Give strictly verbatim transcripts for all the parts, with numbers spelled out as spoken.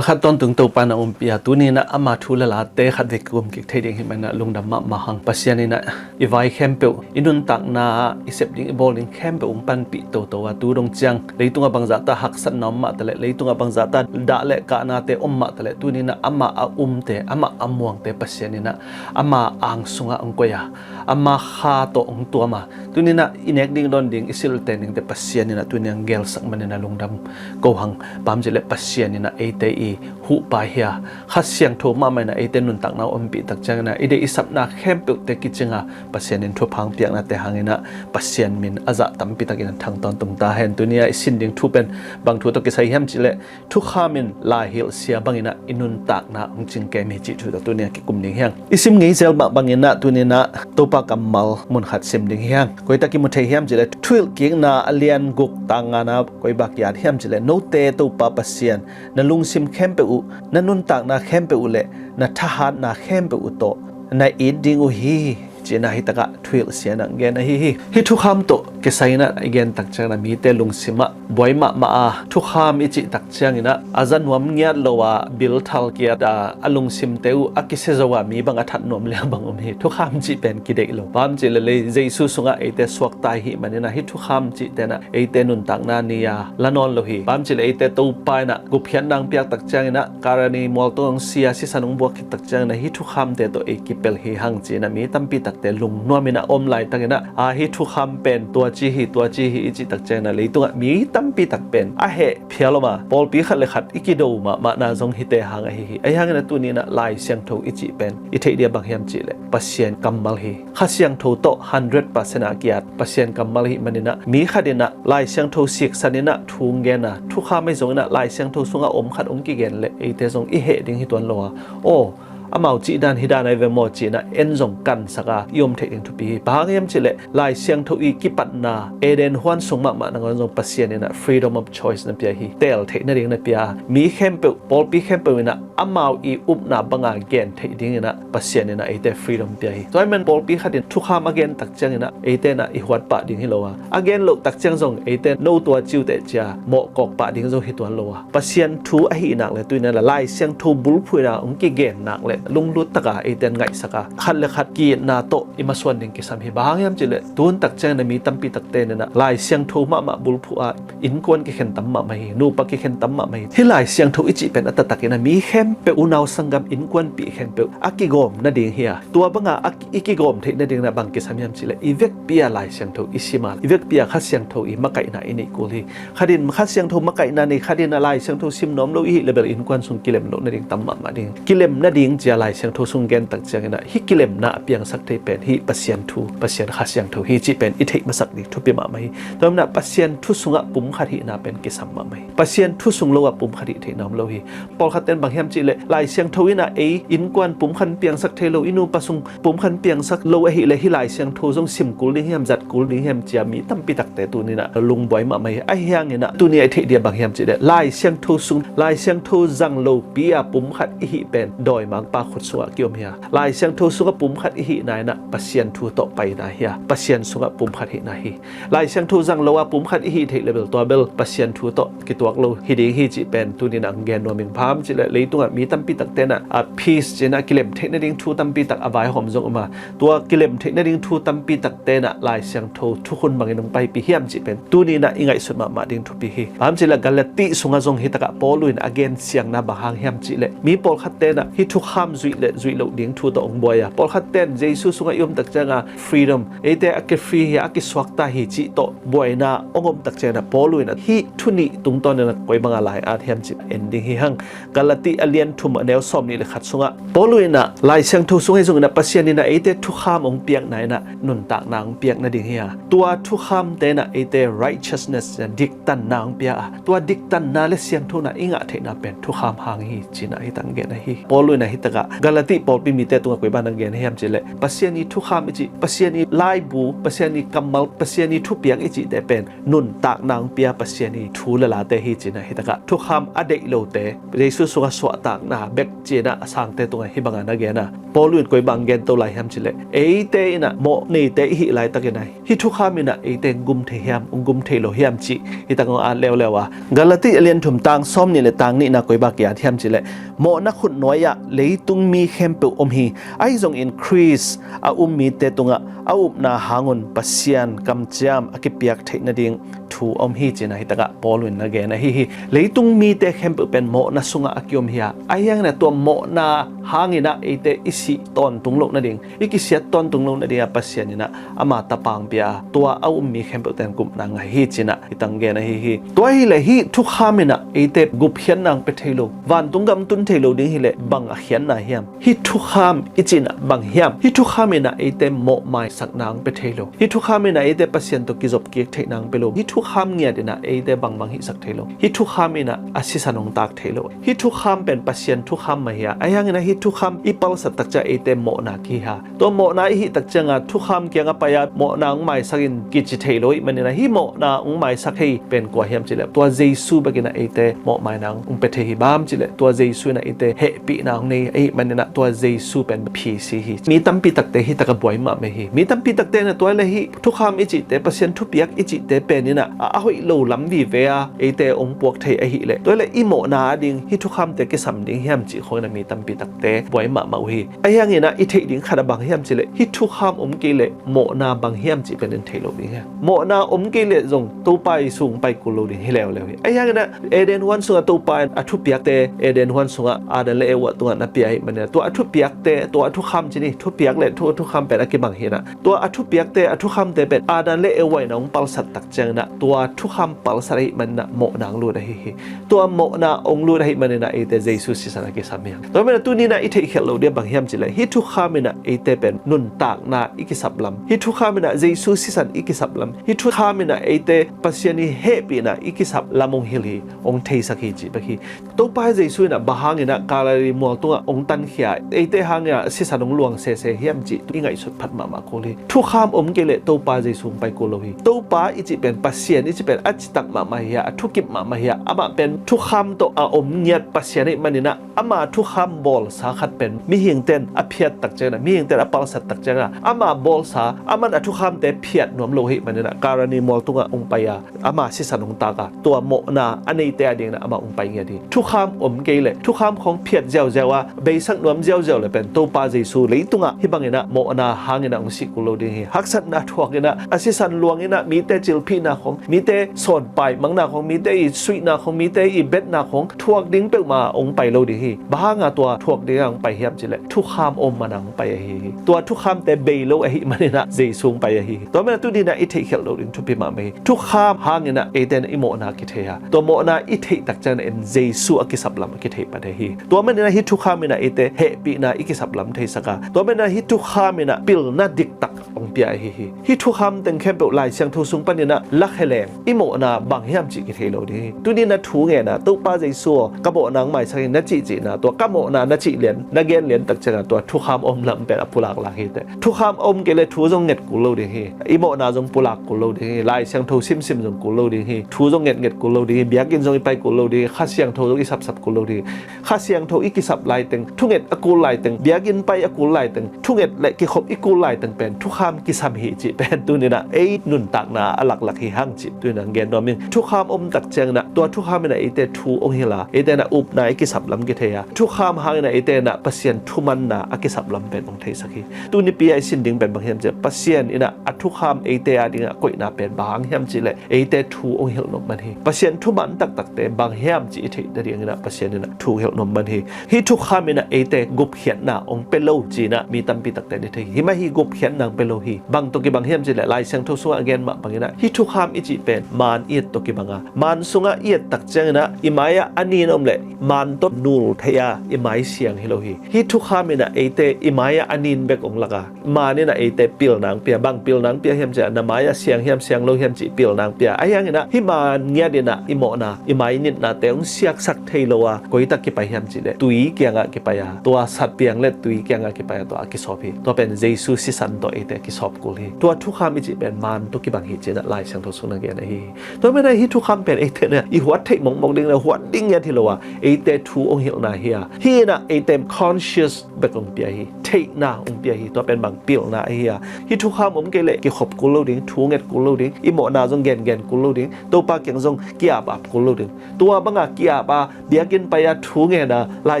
Khat tawntung Topa na umpih a, tuni in ah ama thu le late khat vei ka um kik thei ding hi manin ah lungdam mahmah hang. Pasian in ah i vai khempeuh, i nuntakna ah i sep ding, i bawl ding khempeuh hong panpih toto a, tu dong ciang leitungah bangzahta haksatna om mah taleh, leitungah bangzahta dah le kahnate om mah taleh, tuni in ah amah a umte, amah a muangte Pasian in ah ama ang sungah hong koih a, ama kha tawh hong tuam a, tuni in ah i nek ding, dawn ding, i silten dingte Pasian in ah tuni in hong gelsak manin ah lungdam ko hang. Bang hang hiam cih leh Pasian in ah eite i huhpa hi a, Kha Siangtho mahmah in ah eite nuntakna ompih tak ciangin ah i deih i sapna khempeuhte kicing a, Pasian in thupha hong piaknate hangin ah Pasian min a zah tampi takin ah thang tawntung ta hen. Tuni a i sin ding thu pen bang thu tawh kisai hiam cih leh, thukham in laihilh sia bangin ah i nuntakna hong cingkem hi cih thu tawh tuni a kikum ding hi hang. I sim ngei zel mah bangin ah tuni in ah Topa kammal mun khat sim ding hi hang. Koi tak kimu thei hiam cih leh, Thuhilhkikna a lian guk, tang ngana koi bang ki-at hiam cih leh, note Topa Pasian na lungsim khempeuh uh, na nuntakna khempeuh uh le na thahatna khempeuh uh tawh na it ding uh hi, ci-in ah hi takah thuhilh sia in ah gen ahi hi. Hih thukham tawh kisai in ah i gen tak ciangin ah mite lungsim ah buai mahmah a, thukham i cih tak ciangin ah a za nuam ngiat lo a, bil thal kiat a, a lungsimte uh a kisia zo a, mi bang a that nuam liang bang om hi. Thukham cih pen kideih lo. Bang hang hiam cih leh Jesu sungah eite suakta i hih manin ah hih thukham cihte in ah eite nuntakna ni a la nawn lo hi. Bang hang hiam cih leh eite Topa in ah gupkhiatna hong piak tak ciangin ah, karani mualtung hong sia, sisan hong buak khit tak ciangin ah hih thukhamte tawh ei kipelh hi hang, ci-in ah mi tampi takte lungnuam in ah om laitakin ah, a, hih thukham pen tua ci hi, tua ci hi i cih tak ciangin ah leitungah mi tampi tak pen a heh phial om a, pawlpi khat le khat i kido mahmahna zong hihte hang ahi hi. Ahi hangin ah tuni in ah Lai Siangtho i cih pen i theih ding bang hiam cih leh, Pasian kammal hi. Kha Siangtho tawh hundred percent a ki-at Pasian kammal ahih manin ah, mi khat in ah Lai Siangtho siksan in ah thu hong gen a, thukham ahi zongin ah Lai Siangtho sungah om khat hong kigen leh eite zong i heh ding hi tuan lo a, aw, amau cih dan hih dan ahi ve maw, ci-in ah en zong kansak a i om theih ding thupi hi. Bang hang hiam cih leh Lai Siangtho i kipatna Eden huan sung mahmah nangawn zong Pasian in ah freedom of choice na pia hi. Teel theih nading na pia a, mi khempeuh, pawlpi khempeuh in ah amau i upna banga gen theih dingin ah Pasian in ah eite freedom pia hi. Tua ahih manin pawlpi khat in thukham a gen tak ciangin ah eite in ah i huat pah ding hi lo a, a gen loh tak ciang zong eite in no tua ci uh teh ci-a mawhkawk pah ding zong hi tuan lo a, Pasian thu ahih nak leh tuni in ah Lai Siangtho bulphuhna hong kigen nak leh lunglut taka eite in ngaihsak a, khat le khat ki-itna tawh i masuan ding kisam hi. Bang hang hiam cih leh tun tak ciangin ah mi tampi takte in ah Lai Siangtho mahmah bulphuh a innkuan kikhen tam mahmah hi, nupa kikhen tam mahmah hi. Hih Lai Siangtho i cih pen a taktakin ah mi khempeuh, unau sanggam, innkuanpih khempeuh a kigawm nading hi a, tua banga a ki-, i kigawm theih nadingin ah bang kisam hiam cih leh, i vekpi a Lai Siangtho i sim a, i vekpi a Kha Siangtho i makaihna i neih kul hi. Khat in Kha Siangtho makaihna nei, khat in ah Lai Siangtho sim nuam lo i hih leh bel innkuan sung kilem loh nading tam mahmah ding. Kilem nading ci-a Lai Siangtho sung gen tak ciangin ah hih kilemna a piangsak thei pen hih Pasian thu, Pasian Kha Siangtho hi cih pen i theih masak ding thupi mahmah hi. Tua ahih manin ah Pasian thu sungah pumkhat hihna pen kisam mahmah hi. Pasian thu sung lo ah pumkhat hih theihna om lo hi. Pawlkhatte in bang hiam cih leh, Lai Siangtho in ah ei innkuan pumkhat piangsak thei lo, i nupa sung pumkhat piangsak lo ahih leh hih Lai Siangtho zong sim kul ding hiam, zat kul ding hiam, ci-a mi tampi takte tuni in ah lungbuai mahmah hi. Ahi hangin ah tuni a i theih ding bang hiam cih leh, Lai Siangtho sung, Lai Siangtho zang lopi a pumkhat i hih pen dawimangpa khut sungah ki-om hi a, Lai Siangtho sungah pumkhat i hihna in ah Pasian thu tawh paina hi a, Pasian sungah pumkhat hihna hi. Lai Siangtho zang lo a pumkhat i hih theih leh bel, tua bel Pasian thu tawh kituak lo hi ding hi cih pen tuni in ah gen nuam ing. Bang hang hiam cih leh leitungah mi tampi takte in ah, a, peace ci-in ah kilem theih nading thu tampi tak a vaihawm zong om a, tua kilem theih nading thu tampi takte in ah Lai Siangtho thukhun bangin hong paipih hiam cih pen tuni in ah i ngaihsut mahmah ding thupi hi. Bang hang hiam cih leh Galati sungah zong hi takah Paul in a gen siangna bang hang hiam cih leh, mi pawlkhatte in ah hih thukham zuih le zuih loh ding thu tawh hong buai a, pawlkhatte in Jesu sungah i om tak ciangin freedom, eite a ki-free hi a, a kisuakta hi cih tawh buaina hong om tak ciangin ah Paul in ah hih thu nih tungtawn in ah koi banga lai-at hiam cih en ding hi hang. Galati a lian thum a neu sawmnih le khat sungah Paul in ah Lai Siangtho sung ahi zongin ah Pasian in ah eite thukham hong piakna in ah nuntakna hong piak nading hi a, tua thukhamte in ah eite righteousness, diktanna hong pia a, tua diktanna le siangthona i ngah theihna pen thukham hang hi, ci-in ah hi tak gen ahi. Paul in ah hi tak Galati pawlpi mite tungah koi bang na gen hiam cih leh, Pasian i thukham i cih, Pasian i laibu, Pasian i kammal, Pasian i thupiak i cihte pen nuntakna hong pia Pasian i thu le late hi ci-in ah, hi takah thukham a deih lote, Jesu sungah suahtakna bek ci-in ah a sangte tungah hih bangin na gen a, Paul in koi bang gen to lai hiam cih leh, eite in ah mawh neite i hih laitakin ah hih thukham in ah eite hong gum thei hiam, hong gum thei lo hiam cih hi takah hong at leuleu a, Galati a lian thum tang sawmnih le tang nihna koi bang ki-at hiam cih leh, mawhna khutnuai-ah leitung mi khempeuh om hi. Ahi zongin Khrist a um mite tungah a upna hangun Pasian kamciam a kipiak theih nading thu om hi ci-in ah, hi takah Paul in na gen ahi hi. Leitung mite khempeuh pen mawhna sungah a kiom hi a, ahi hangin ah tua mawhna hangin ah eite i sih tawntung loh nading, i kisiat tawntung loh nading ah Pasian in ah ama tapa hong pia a, tua a um mi khempeuhte in gupna ngah hi ci-in ah hi takah gen ahi hi. Tua hi leh hih thukham in ah eite gupkhiatna hong pia thei lo, vantung gam tun thei lo ding hi leh bang a khiatna hiam? Hih thukham i cih in ah bang hiam? Hih thukham in ah eite mawhmaisakna hong pia thei lo. Hih thukham in ah eite Pasian tawh kizop kik theihna hong pia lo. Hih thukham ngiat in ah eite bangbang hihsak thei lo. Hih thukham in ah a sisan hong tak thei lo. Hih thukham pen Pasian thukham mah hi a, ahi hangin ah hih thukham i palsat tak ciang eite mawhna kihi a, tua mawhna i hih tak ciangin thukham kiangah pai-a mawhna hong maisak in kici thei lo ahih manin ah, hih mawhna hong maisak thei pen kua hiam cih leh, tua Jesu bek in ah eite mawhmaina hong pia thei hi. Bang hiam cih leh, tua Jesu in ah eite hehpihna hong nei ahih manin ah, tua Jesu pen phisi hi. Mi tampi takte hi takah buai mahmah hi. Mi tampi takte in ah tua leh hih thukham i cihte, Pasian thupiak i cihte pen in ah a, a hoih lo lam vive a eite hong puak thei ahih leh, tua leh i mawhna ading hih thukhamte kisam ding hiam cih khawng in ah mi tampi takte buai mahmah uh hi. Ahi hangin ah i theih ding khat ah bang hiam cih leh, hih thukham om kei leh mawhna bang hiam cih pen in theih lo ding hi. Mawhna om kei leh zong Topa i sung pai kul lo ding hi leuleu hi. Ahi hangin ah Eden huan sungah Topa in a thupiakte Eden huan sungah Adam le Eva tungah na pia ahih manin ah, tua a thupiakte, tua a thukham ci ni, thupiak le thu, thukham pen a kibang hi in ah, tua a thupiakte, a thukhamte pen Adam le Eva in ah hong palsat tak ciangin ah, tua thukham palsat ahih manin ah mawhna hong lut ahi hi. Tua mawhna hong lut ahih manin ah eite Jesu sisan a kisam hi hang. Tua manin ah tuni in ah i theihkhialh loh ding bang hiam cih leh, hih thukham in ah eite pen nuntakna i kisap lam, hih thukham in ah Jesu sisan i kisap lam, hih thukham in ah eite Pasian i hehpihna i kisap lam hong hilh hi, hong theisak hi cih bek hi. Topa Jesu in ah bang hangin ah Kalvari mual tungah hong tankhia, eite hangin ah sisan hong luang sese hiam cih i ngaihsut phat mahmah kul hi. Thukham om kei leh Topa Jesu hong pai kul lo hi. Topa i cih pen, Pasian i cih pen a citak mahmah hi a, a thukip mahmah hi a, amah pen thukham tawh a om ngiat Pasian ahih manin ah, ama thukham bawlsa khat pen mihingte in a phiat tak ciangin ah, mihingte in a palsat tak ciangin ah, ama bawlsa, aman a thukhamte phiat nuam lo ahih manin ah, Kalvari mual tungah hong pai a, ama sisan hong tak a, tua mawhna a neite adingin ah amah hong pai ngiat hi. Thukham om kei leh, thukham khawng phiat ziauziau a, beisak nuam ziauziau leh pen Topa Jesu leitungah hih bangin ah mawhna hangin ah hong sih kul lo ding hi. Haksatna thuak in ah, a sisan luang in ah, mite cilphihna khawng, mite sawnpai makna khawng, mite i suihna khawng, mite i betna khawng thuak ding peuhmah hong pai lo ding hi. Bang hang a tua thuak ding a hong pai hiam cih leh, thukham om manin ah hong pai ahi hi. Tua thukhamte bei lo ahih manin ah Jesu hong pai ahi hi. Tua manin ah tuni in ah i theihkhialh loh ding thupi mahmah hi. Thukham hangin ah eite in i mawhna kithei a, tua mawhna i theih tak ciangin ah Jesu a kisap lam a kithei pan ahi hi. Tua manin ah hih thukham in ah eite hehpihna i kisap lam theisak a, tua manin ah hih thukham in ah pilna diktak hong pia ahi hi. Hih thukham teng khempeuh Lai Siangtho sung panin ah lakhia leng, i mawhna bang hiam cih kithei lo ding hi. Tuni in ah thu ngen a, Topa Jesu aw, ka mawhna hong maisak in na cihcihna, tua ka mawhna na cih lian, na gen lian tak ciangin ah tua thukham om lam pen a pulaklak hi teh. Thukham om kei leh thu zong nget kul lo ding hi. I mawhna zong pulak kul lo ding hi. Lai Siangtho simsim zong kul lo ding hi. Thu zong ngetnget kul lo ding hi. Biakinn zong i pai kul lo ding hi. Kha Siangtho zong i sapsap kul lo ding hi. Kha Siangtho i kisap laiteng, thunget a kul laiteng, biakinn pai a kul laiteng, thunget le kikhop i kul laiteng pen thukham kisam hi cih pen tuni in ah ei nuntakna a laklak hi hang cih tuni in ah gen nuam ing. Thukham om tak ciangin ah tua thukham in ah eite thu hong hilh a, eite in ah upna i kisap lam kithei a, thukham hangin ah eite in ah Pasian thumanna a kisap lam pen hong theisak hi. Tunipi a i sin ding pen bang hiam cih leh, Pasian in ah a thukham eite adingin a koihna pen bang hiam cih leh, eite thu hong hilh nop man hi. Pasian thuman taktakte bang hiam cih i theih nadingin ah Pasian in ah thu hong hilh nop man hi. Hih thukham in ah eite gupkhiatna hong pia lo ci-in ah mi tampi takte in i thei hi. Hih mah hi, gupkhiatna hong pia lo hi. Bang tawh kibang hiam cih leh, Lai Siangtho sungah a gen mah bangin ah hih thukham i cih pen maan i et tawh kibang a, maan sungah i et tak ciangin ah i mai-ah a nin om leh maan tawh nul thei a, i mai siang hi lo hi. Hih thukham in ah eite i mai-ah a nin bek hong lak a, maan in ah eite pilna hong pia. Bang pilna hong pia hiam cih leh, na mai-ah siang hiam siang lo hiam cih pilna hong pia. Ahi hangin ah hih maan ngiat in ah i mawhna, i mai nitnate hong siaksak thei lo a, koi tak kipai hiam cih leh, tui kiangah kipai pai a, tua satpiang le tui kiangah kipai a, tua a kisawp hi. Tua pen Jesu sisan tawh eite a kisawp kul hi. Tua thukham i cih pen man tawh kibang hi ci-in ah Lai Siangtho sung na gen ahi hi. Tua manin ah hih thukham pen eite in ah i huat theih mawkmawk ding le huat ding ngiat hi lo a, eite thu hong hilhna hi a, hih in ah eite conscious bek hong pia hi. Theihna hong pia hi. Tua pen bang, pilna ahi a, hih thukham om kei leh kikhop kul lo ding, thu nget kul lo ding, i mawhna zong gengen kul lo ding, Topa kiang zong ki-apap kul lo ding. Tua banga ki-ap a, biakinn pai a, thu ngen a, Lai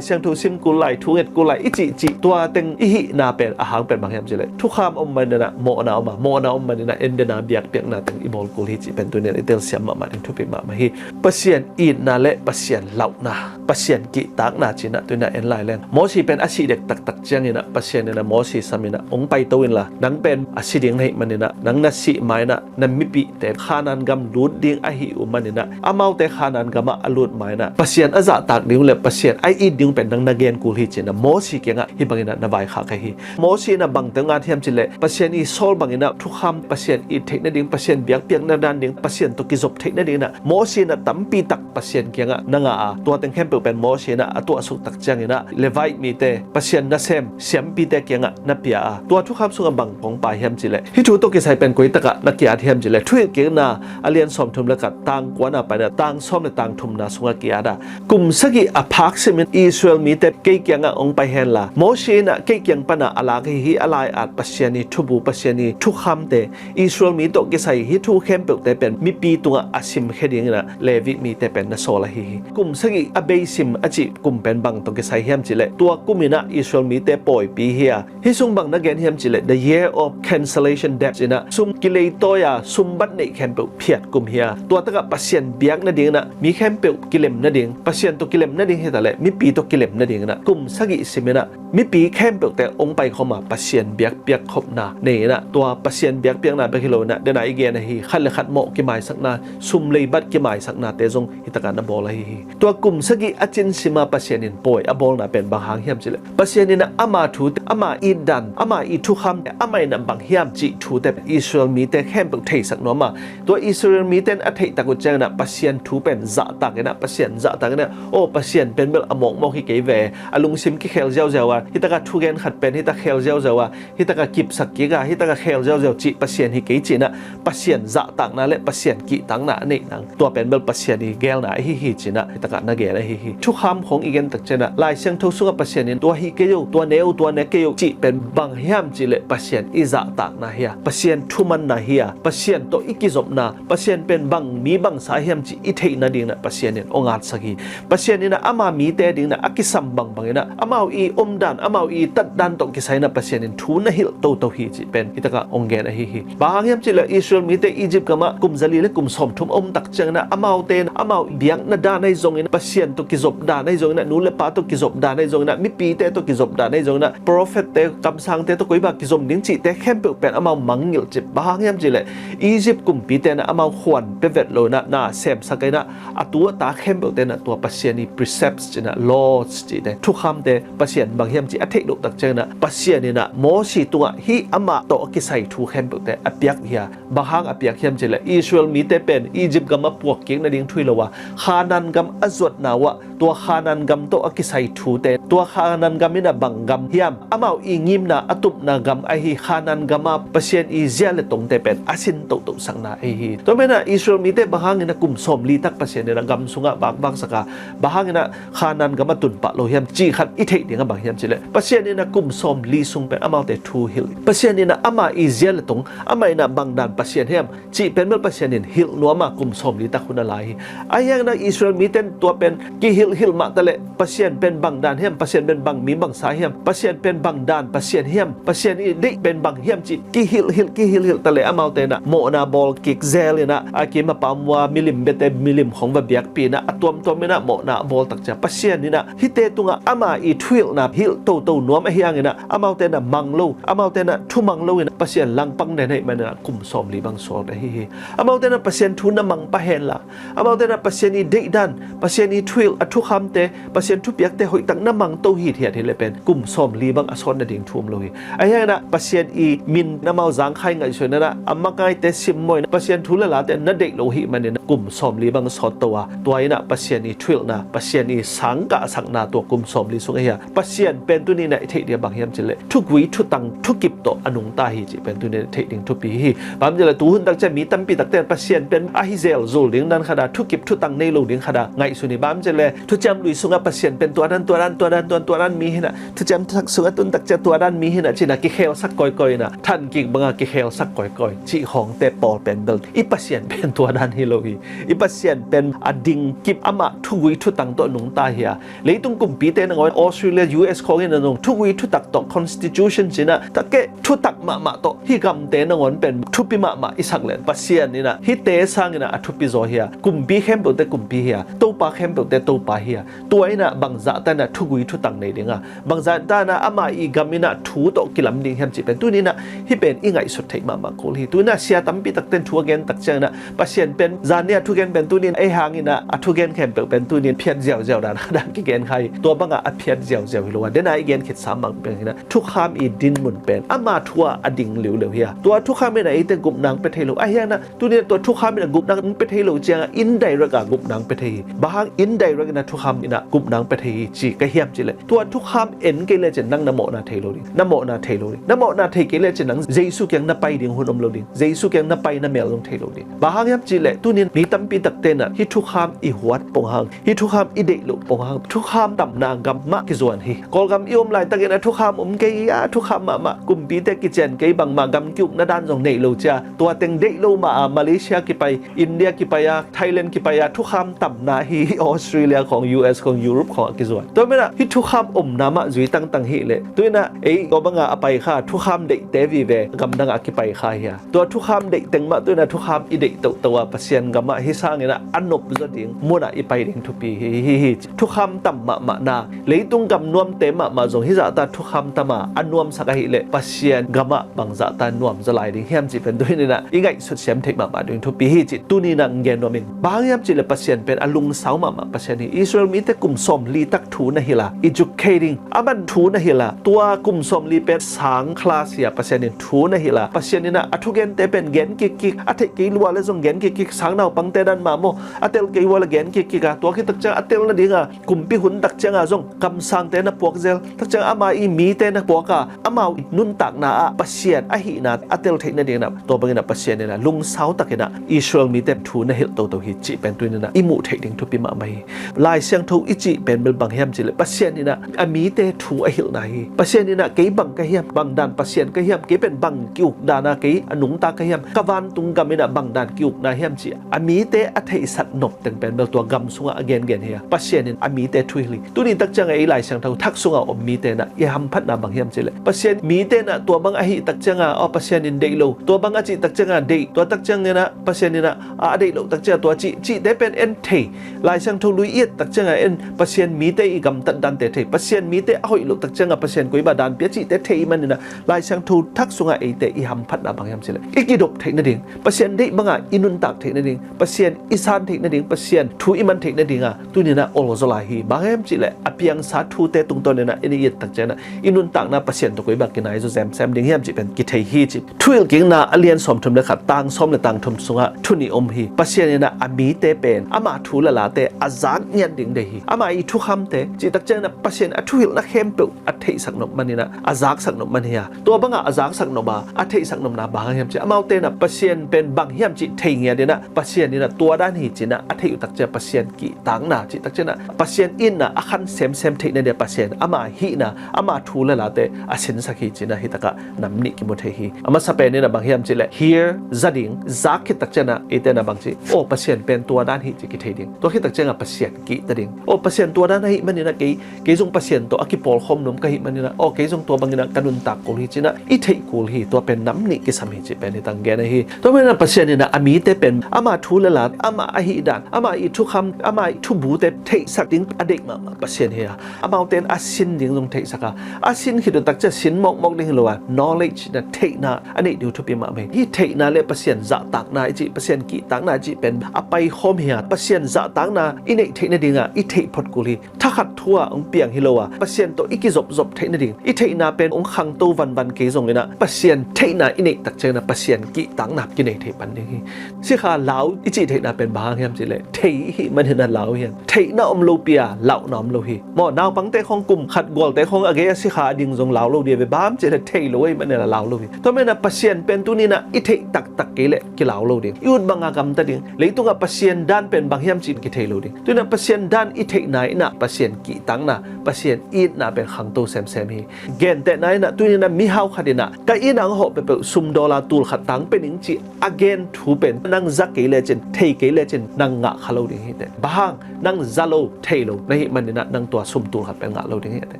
Siangtho sim kul lai, thu nget kul lai i cihcih, tua teng i hihna pen a hang pen bang hiam cih leh thukham om manin ah mawhna om a, mawhna om manin ah en den a biakpiakna teng i bawl kul hi cih pen tuni-in i telsiam mahmah ding thupi mahmah hi. Pasian itna le Pasian lauhna, Pasian kihtakna ci-in ah tuni-in ah en lai leng, Mosi pen a sih dek taktak ciangin ah Pasian in ah Mosi sam in ah, hong paito inla, nang pen a si ding na hih manin ah, nang na sih ma-in ah na mipihte Kanaan gam lut ding ahih uh manin ah, amaute Kanaan gamah a lut ma-in ah Pasian a zahtak ding uh le Pasian a it ding uh pen nang na gen kul hi ci-in ah Mosi kiangah hih bangin ah na vaikhak ahi hi. Mosi in ah bang teng ngat hiam cih leh, Pasian i sawl bangin ah thukham, Pasian it theih nading, Pasian biakpiakna dan ding, Pasian tawh kizop theih nadingin ah Mosi in ah tampi tak Pasian kiangah na ngah a, tua teng khempeuh pen Mosi in ah a tuahsuk tak ciangin ah Levite mite, Pasian nasem siampite kiangah na pia a, tua thukham sungah bang hong pai hiam cih leh, hih thu tawh kisai pen koi takah na ki-at hiam cih leh, Thuhilhkikna a lian sawmthum le khat, tang kuana panin ah tang sawm le tang thumna sungah ki-at a, kum sagih a phak simin Israel mite kei kiangah hong pai hen la, Mosi in ah kei kiang pan a a lak hi hi, a lai-at Pasian i thubu, Pasian i thukhamte, Israel mi tawh kisai hih thu khempeuhte pen mipi tungah a simkhia dingin ah Levi mite pen na sawl ahi hi. Kum sagih a bei sim a cih kum pen bang tawh kisai hiam cih leh, tua kum in ah Israel mite pawipi hi a, hih sung bang na gen hiam cih leh, the year of cancellation debts in ah, sum kileitawi a, sumbat neih khempeuh phiat kum hi a, tua takah Pasian biak nadingin ah mi khempeuh kilem nading, Pasian tawh kilem nading hi ta leh mipi tawh kilem nadingin ah kum sagih simin ah mipi khempeuhte hong paikhawm a, Pasian biakpiak khopna nei in ah, tua Pasian biakpiakna bek hi lo in ah, den a i gen ahi, khat le khat mawh kimaisakna, sum leibat kimaisaknate zong hih takah na bawl ahi hi. Tua kum sagih a cin sim a Pasian in pawi a bawlna pen bang hang hiam cih leh, Pasian in ah ama thute, ama itdan, ama i thukhamte, amah in ah bang hiam cih thute Israel mite khempeuh theisak nuam a, tua Israel mite in a theih tak uh ciangin ah Pasian thu pen zahtak in ah, Pasian zahtak in ah, aw, Pasian pen bel a mawkmawk hi kei ve, a lungsim kikhel ziauziau a, hih takah thugen khat pen hih tak khel ziauziau a, hih takah kipsak kik a, hih takah khel ziauziau cih Pasian hi kei ci-in ah, Pasian zahtakna le Pasian kihtakna a neih nang, tua pen bel Pasian i geelna ahi hi ci-in ah hih takah na gen ahi hi. Thukham khawng i gen tak ciangin ah Lai Siangtho sungah Pasian in tua hih kei o, tua ne o, tua ne kei o cih pen bang hiam cih leh Pasian i zahtakna hi a, Pasian thumanna hi a, Pasian tawh i kizopna, Pasian pen bang mi bangsa hiam cih i theih nadingin ah Pasian in hong atsak hi. Pasian in ah ama mite dingin ah a kisam bangbangin ah amau i omdan, amau i tatdan tawh kisai in ah Pasian in thu na hilh toto hi cih pen hih takah hong gen ahi hi. Bang hang hiam cih leh Israel mite Egypt gamah kum zali le kum sawmthum a om tak ciangin ah amaute in ah amau biakna dan ahi zongin, Pasian tawh kizop dan ahi zongin ah, nu le pa tawh kizop dan ahi zongin ah, mipite tawh kizop dan ahi zongin ah, profet te, kamsangte tawh koi bang kizom ding cihte khempeuh pen amau mangngilh cip. Bang hang hiam cih leh Egypt kumpite in ah amau khuan pia vet lo in ah, na semsak in ah, a tu a ta khempeuhte in ah tua Pasian i precepts ci-in ah, laws cihte, thukhamte, Pasian bang hiam cih a theih loh tak ciangin ah Pasian in ah Mosi tungah hih amah tawh a kisai thu khempeuhte a piak hi a, bang hang a piak hiam cih leh Israel mite pen Egypt gamah puakkik nading thu hi lo a, Kanaan gam a zuatna uh ah tua Kanaan gam tawh a kisai thute, tua Kanaan gam in ah bang gam hiam, amau i ngimna a tupna gam ahi Kanaan gam a Pasian i zia le tongte pen a sin tohtosakna ahi hi. Tua manin ah Israel mite bang hangin ah kum sawmli tak Pasian in ah gam sungah vakvaksak a, bang hangin ah Kanaan gam a tun pah lo hiam cih khat i theih ding ah bang hiam cih leh, Pasian in ah kum sawmli sung pen amaute thu hilh. Pasian in ah ama i zia le tong, amah in ah bang dan Pasian hiam cih pen bel Pasian in hilh nuam a, kum sawmli tak hun a lai hi. Ahi hangin ah Israel mite in tua pen kihilhhilh mah ta leh, Pasian pen bang dan hiam, Pasian pen bang mi bangsa hiam, Pasian pen bang dan Pasian hiam, Pasian i deih pen bang hiam cih kihilhhilh, kihilhhilh ta leh amaute in ah mawhna bawl kik zel in ah, a kim a pam uh a, milim biate milim khawng va biakpih in ah, a tuamtuam in ah mawhna a bawl tak ciang Pasian in ah hihte tungah ama i thuhilhna hilh toto nuam ahi hangin ah amaute in ah mang lo, amaute in ah thumang lo in ah Pasian langpang den ahih manin ah kum sawmli bang sawt ahi hi. Amaute in ah Pasian thu na mang pah hen la, amaute in ah Pasian i deihdan, Pasian i thuhilh, a thukhamte, Pasian thupiakte hoihtak na mang to hithiat hi leh pen kum sawmli bang a sawt nading thu om lo hi. Ahi hangin ah Pasian i min amau zangkhai ngaihsun in ah, a mangaite simmawh in ah, Pasian thu le late na deih lo ahih manin ah kum sawmli bang sawt to a, tua in ah Pasian i thuhilhna, Pasian i sangkahsakna tua kum sawmli sung ahi a. Pasian pen tuni in ah i theih ding a bang hiam cih leh thugui thutang thukip tawh a nungta hi cih pen tuni in ah i theih ding thupi hi. Bang hiam cih leh tuhun tak ciang mi tampi takte in Pasian pen ahi zel zul ding dan khat a, thukip thutang nei lo ding khat a ngaihsun hi. Bang hiam cih leh Thuciam Lui sungah Pasian pen tua dan, tua dan, tua dan, tua dan, tua dan mi hi in ah, Thuciam Thak sungah tun tak ciang tua dan mi hi in ah ci-in ah kikhelsak kawikawi in ah, thankik bangah kikhelsak kawikawi cih khawngte pawl pen bel i Pasian pen tua dan hi lo hi. I Pasian pen a ding kip, amah thugui thutang tawh nungta hi a. Leitung kumpite nangawn, Australia, U S khawng in ah zong thugui thutak tawh, constitution ci-in ah, tak kei thutak mahmah tawh hih gamte nangawn pen thupi mahmah i sak leh, Pasian in ah hihte sangin ah a thupi zaw hi a. Kumpi khempeuhte kumpi hi a, Topa khempeuhte Topa hi a. Tua in ah bangzah ta in ah thugui thutang nei ding a, bangzah ta in ah ama i gam in ah thu tawh kilam ding hiam cih pen tuni in ah hih pen i ngaihsut theih mahmah kul hi. Tuni in ah sia tampi takte in thu a gen tak ciangin ah Pasian pen, zan ni a thugen pen tuni in ei hangin ah a thugen khempeuh pen tuni in phiat ziauziau dan a dan kigen kha hi. Tua bangah a phiat ziauziau hi lo a, den a i gen khitsa mang pen hi in ah thukham i dinmun pen ama thu ah a ding liuliu hi a. Tua thukham in ah eite gupna hong pia thei lo, ahi hangin ah tuni in ah tua thukham in ah gupna hong pia thei lo ciangah indirect ah gupna hong pia thei hi. Bang hang indirect in ah thukham in ah gupna hong pia thei hi ci ka hiam cih leh, tua thukham en kei lecin nang na mawhna thei lo ding, na mawhna thei lo ding, na mawhna thei kei lecin nang Jesu kiang na pai ding hun om lo ding, Jesu kiang na pai na mel zong thei lo ding. Bang hang hiam cih leh tuni in mi tampi takte in ah hih thukham i huat pong hang, hih thukham i deih loh pong hang, thukham tamna gam mah kizuan hi. Kawlgam i om laitakin ah thukham om kei a, thukham mahmah, kumpite kician kei, bangmah gam ki-ukna dan zong nei lo ci a, tua teng deih lo mah a Malaysia kipai, India kipai a, Thailand kipai a, thukham tamna hi. Australia khawng, U S khawng, Europe khawng a kizuan. Tua manin ah hih thukham omna mah zui tangtang hi leh, tu in ah ei tua bangah a pai kha thukham deihte vive gamdang ah a kipai kha hi a. Tua thukham deih teng mah tu in ah thukham i deih toto a Pasian gam ah hih sangin ah a nop zaw ding mun ah i pai ding thupi hi, hi, hi. Thukham tam mahmah na, leitung gam nuamte mahmah zong hih zahta thukham tam a a nuamsak ahih leh Pasian gam ah bangzahta nuam zaw lai ding hiam cih pen tu in ah i ngaihsut siam theih mahmah ding thupi hi cih tuni in ah gen nuam ing. Bang hang hiam cih leh Pasian pen a lungsau mahmah Pasian hi. Israel mite kum sawmli tak thu na hilh a, educating, aman thu na hilh a, tua kum sawmli pen sang class hi a, Pasian in thu na hilh a, Pasian in ah a thugente pen gen kikkik, a theih kei lua leh zong gen kikkik, sang naupangte dan mah maw, a tel kei lua leh gen kikkik a, tua khit tak ciang a tel nading a, kumpi hun tak ciang a zong kamsangte na puak zel, tak ciang ama i mite na puak a, amau nuntakna ah Pasian ahihna a tel theih nading in ah, tua bangin ah Pasian in ah lungsau takin ah Israel mite thu na hilh toto hi cih pen tu in ah i muh theih ding thupi mahmah hi. Lai Siangtho i cih pen bel bang hiam cih leh Pasian in ah a mite thu a hilhna hi. Pasian in ah kei bang ka hiam, bang dan Pasian ka hiam, kei pen bang ki-uk dan a kei a nungta ka hiam, ka vantung gam in ah bang dan ki-ukna hiam cih a mite a theihsak nop teng pen bel tua gam sungah a gengen hi a, Pasian in a mite thu hilh hi. Tuni tak ciang a ei Lai Siangtho Thak sungah om mite in ah i hamphatna bang hiam cih leh, Pasian mite in ah tua bang ahih tak ciang a, aw, Pasian in deih lo, tua bang a cih tak ciang a deih, tua tak ciang in ah Pasian in ah a, a deih loh tak ciang a tua cih, cihte pen en thei. Lai Siangtho Lui i et tak ciang a en Pasian mite i gamtat dante thei, Pasian mite a hoih loh tak ciang a Pasian koi bang dan pia cihte thei i hih manin ah Lai Siangtho Thak sungah eite i hamphatna bang hiam cih leh, i kidop theih nading, Pasian deih bangah i nuntak theih nading, Pasian i san theih nading, Pasian thu i man theih nading a tuni in ah ol zaw lai hi. Bang hiam cih leh a piangsa thute tungtawn in ah i et tak ciang a i nuntakna Pasian tawh koi bang kinai zaw semsem ding hiam cih pen kithei hi cih. Thuhilhkikna a lian sawmthum leh khat, tang sawm leh tang thum sungah thu nih om hi. Pasian in ah a mite pen ama thu leh late a zak ngiat ding deih hi. Ama i thukhamte cih tak ciang in ah Pasian a thuhilhna khempeuh a theihsak nop manin ah a zaksak nop man hi a, tua bangah a zaksak nop a a theihsak nopna bang hiam cih, amaute in ah Pasian pen bang hiam cih thei ngiat in ah, Pasian in ah tua dan hi ci-in ah a theih uh tak ciang Pasian kihtakna cih tak ciang in ah Pasian in ah a khan semsem theih nading a Pasian ama hihna, ama thu leh late a sinsak hi ci-in ah hi takah nam nih kimu thei hi. A masa pen in ah bang hiam cih leh, hear, za ding, zak khit tak ciang in ah eite in ah bang ci, aw, Pasian pen tua dan hi ci kithei ding. Tua khit tak ciang a Pasian kihta ding. Aw, Pasian tua dan ahih manin ah kei, kei zong Pasian tawh a kipawlkhawm nuam ka hih manin ah, aw, kei zong tua bangin ah ka nuntak kul hi ci-in ah i theih kul hi. Tua pen nam nih kisam hi cih pen hi tang gen ahi. Tua pen ah Pasian in ah a mite pen ama thu leh la, ama ahih dan, ama i thukham, ama i thubute theihsak ding a deih mahmah Pasian hi a, amaute in a sin ding zong theihsak a, a sin khit uh tak ciang sin mawkmawk ding hi lo a, knowledge na, theihna a neih ding uh thupi mahmah hi. Hih theihna leh Pasian zahtakna i cih, Pasian kihtakna i cih pen a paikhawm hi a, Pasian zahtakna i neih theih nading ah i theih phot kul hi. Thakhat thu ah hong piang hi lo a, Pasian tawh i kizopzop theih nading, i theihna pen hong khangto vanvan kei zongin ah Pasian theihna i neih tak ciangin ah Pasian kihtakna kinei thei pan ding hi. Sikha, lau i cih theihna pen bang hang hiam cih leh, thei i hih manin ah lau hi hang. Theihna om lopi a lauhna om lo hi. Maw, naupangte khawng kum khat gualte khawng a gei a sikha a ding zong lau lo ding a ve, bang hang hiam cih leh thei lo ahih manin a lau lo hi. Tua manin ah Pasian pen tuni-in ah i theih taktak kei leh kilau lo ding. I ut banga gamta ding. Leitungah Pasian dan pen bang hiam cih kithei lo ding. Tuni-in ah Pasian dan i theihna in ah Pasian kihtakna, Pasian itna pen khangto semsem hi. Gentehna in ah tuni-in ah mihau khat in ah ka inn ah hong hawh peuhpeuh sum dollar tul khat tang pe ning cih a gen thu pen nang za kei lecin, thei kei lecin nang ngah kha lo ding hi teh. Bang hang, nang za lo, thei lo na hih manin ah nang tua sum tul khat pen ngah lo ding hi teh.